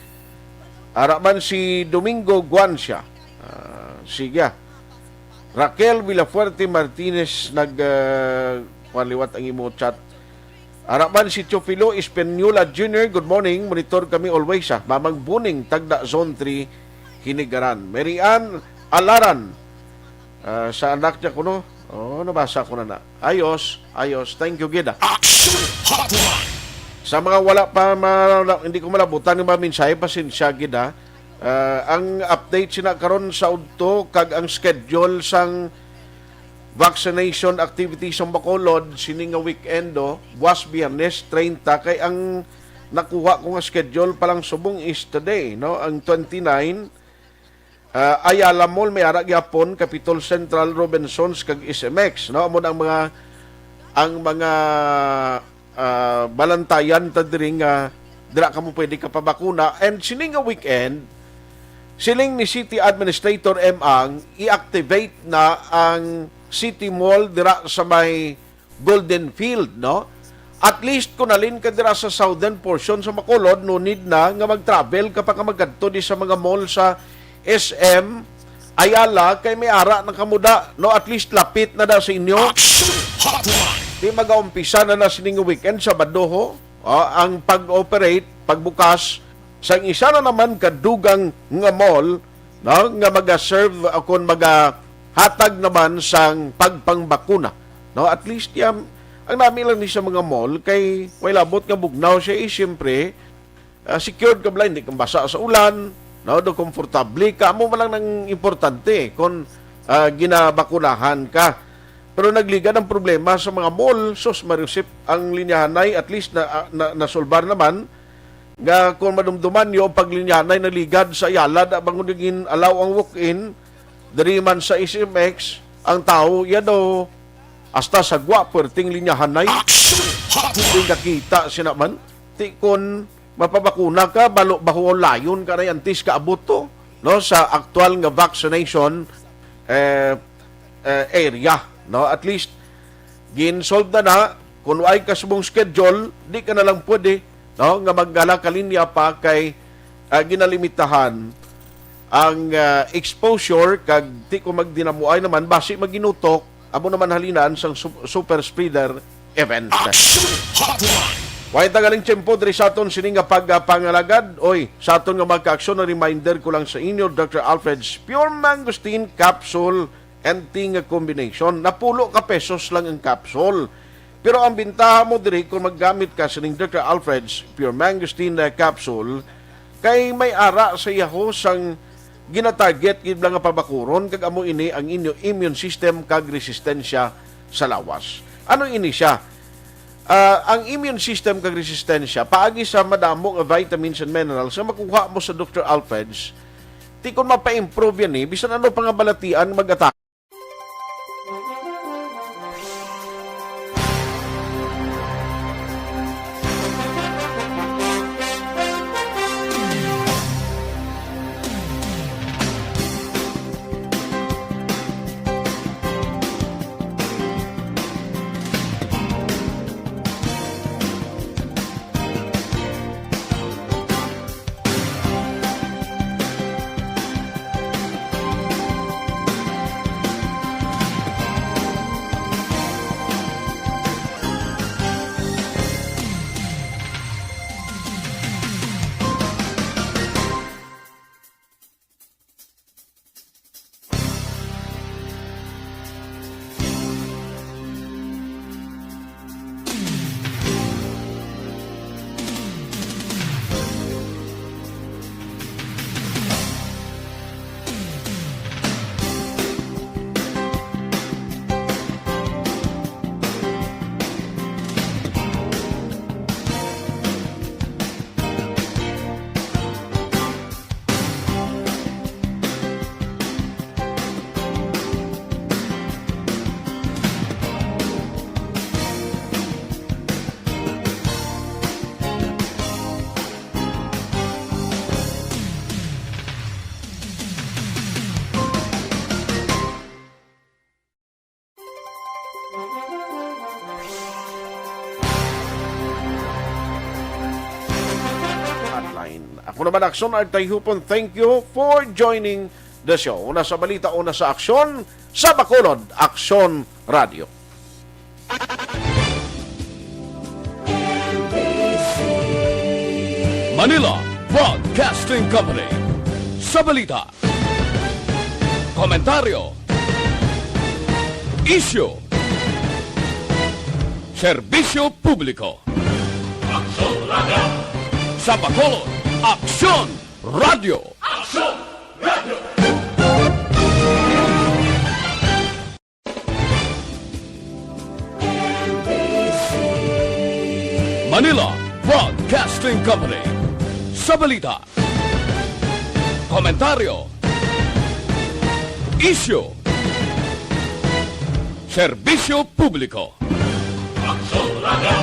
Ara man si Domingo Guancia. Ah, sige, ah. Raquel Villafuerte Martinez nag, ah, kuwan liwat ang imo chat. Ara man si Teofilo Espanola Junior, good morning. Monitor kami always, ah. Mamang Buning, Tagda Zone three, Hinigaran. Mary Ann Alaran, ah, sa anak niya kuno. Oh, nabasa ko na na. Ayos, ayos. Thank you gid, ah. Action Hotline. Sa mga wala pa ma-, na-, hindi ko malabutan ng mga mensahe, pasensya gid, ah. Ah, ang update sina karon sa udto kag ang schedule sang vaccination activity sa Bacolod sini nga weekend, oh, buwas Biyernes treinta, kay ang nakuha ko nga schedule pa lang subong is today, no, ang twenty-nine. Ah, Ayala Mall, may ara gyapon, Capitol Central, Robinsons, kag S M X, no? Amo na ang mga, ang mga, ah, balantayan ta diri nga dira kamo pwede kapabakuna. And sini nga weekend, siling ni City Administrator M. Ang, i-activate na ang City Mall dira sa may Golden Field, no? At least, kung halin ka dira sa southern portion sa Bacolod, no need na nga mag-travel ka pa nga magkadto di sa mga mall sa S M Ayala, kay may ara na kamo da, no? At least, lapit na da sa inyo. Action Hotline. Di magaumpisa na na sining weekend, Sabado, ho? Ah, ang pag-operate, pagbukas, sa isa na naman kadugang nga mall, no, nga maga-serve o kon magahatag naman sang pagpangbakuna, no? At least, yan, ang nami lang ni sa mga mall kay way labot nga bugnaw siya, eh, siyempre, ah, secured ka bala, hindi kang basa sa ulan, no? Do komportable ka, amo man lang nang importante kung, ah, ginabakunahan ka. Pero nagligad ang problema sa mga mall, sus, Mariusip, ang linyahanay, at least na, ah, na, nasolbar naman, nga kung madumduman nyo, ang paglinyahanay naligad sa Ayala, da bang naging alaw ang walk-in, diri man sa S M X, ang tao, yan daw, hasta sa gwa, puwerteng linyahanay. Action Hotline. Di nakita sina man. Ti kon mapabakuna ka, balo, bahuon layon ka na antes ka abot to, no, sa aktual nga vaccination, eh, eh, area, no? At least, gin-solve na na. Kung waay ka subong schedule, di ka na lang pwede, no, nga magdala ka linya pa kay, ah, ginalimitahan ang, ah, exposure kag ti ko magdinamuay naman, basi maginutok, amo naman halinan sang sup-, super spreader event. Action Hotline. Way tagaling tiyempo diri sa aton sini nga pagpangalagad. Oy, sa aton nga mga kaaksyon, na reminder ko lang sa inyo, Doctor Alfred's Pure Mangosteen Capsule and Tea nga combination. Napulo ka pesos lang ang capsule. Pero ang bintaha mo diri kung maggamit ka sining Doctor Alfred's Pure Mangosteen, eh, Capsule, kay may ara sa yaho sang ginatarget gid lang nga pabakuron, kag amo ini ang inyo immune system kag resistensya sa lawas. Ano ini siya? Ah, ang immune system kag resistensya, paagi sa madamo nga vitamins and minerals nga makuha mo sa Doctor Alfred's, ti kon mapa-improve yan, eh, bisan ano pa nga balatian mag-attack. Hotline. Ako naman, Akson Artayhupon, thank you for joining the show. Una sa balita, una sa aksyon, sa Bacolod, Aksyon Radio. Manila Broadcasting Company. Sa balita, komentaryo, isyu, serbisyo publiko. Aksyon Radio. Sa Bacolod, Aksyon Radio. Aksyon Radio. Manila Broadcasting Company. Sa balita, komentaryo, isyu, serbisyo publiko. Aksyon Radio.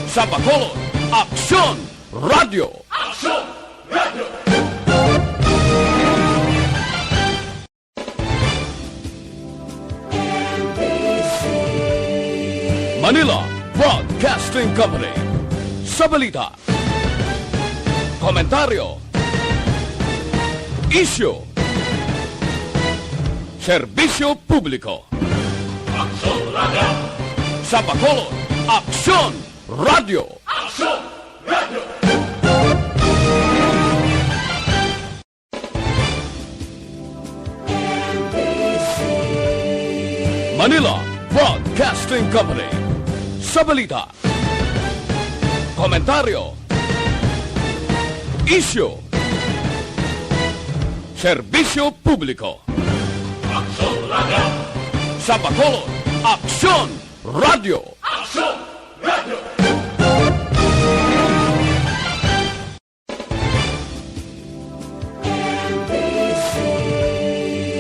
Sa Bacolod, Aksyon Radio. Aksyon Radio. Manila Broadcasting Company. Sa balita, komentaryo, isyu, serbisyo publiko. Aksyon Radio. Sa Bacolod, Aksyon Radio. Aksyon Radio. Manila Broadcasting Company. Sa balita, komentaryo, isyu, serbisyo publiko. Aksyon Radio. Sa Bacolod, Aksyon Radio. Aksyon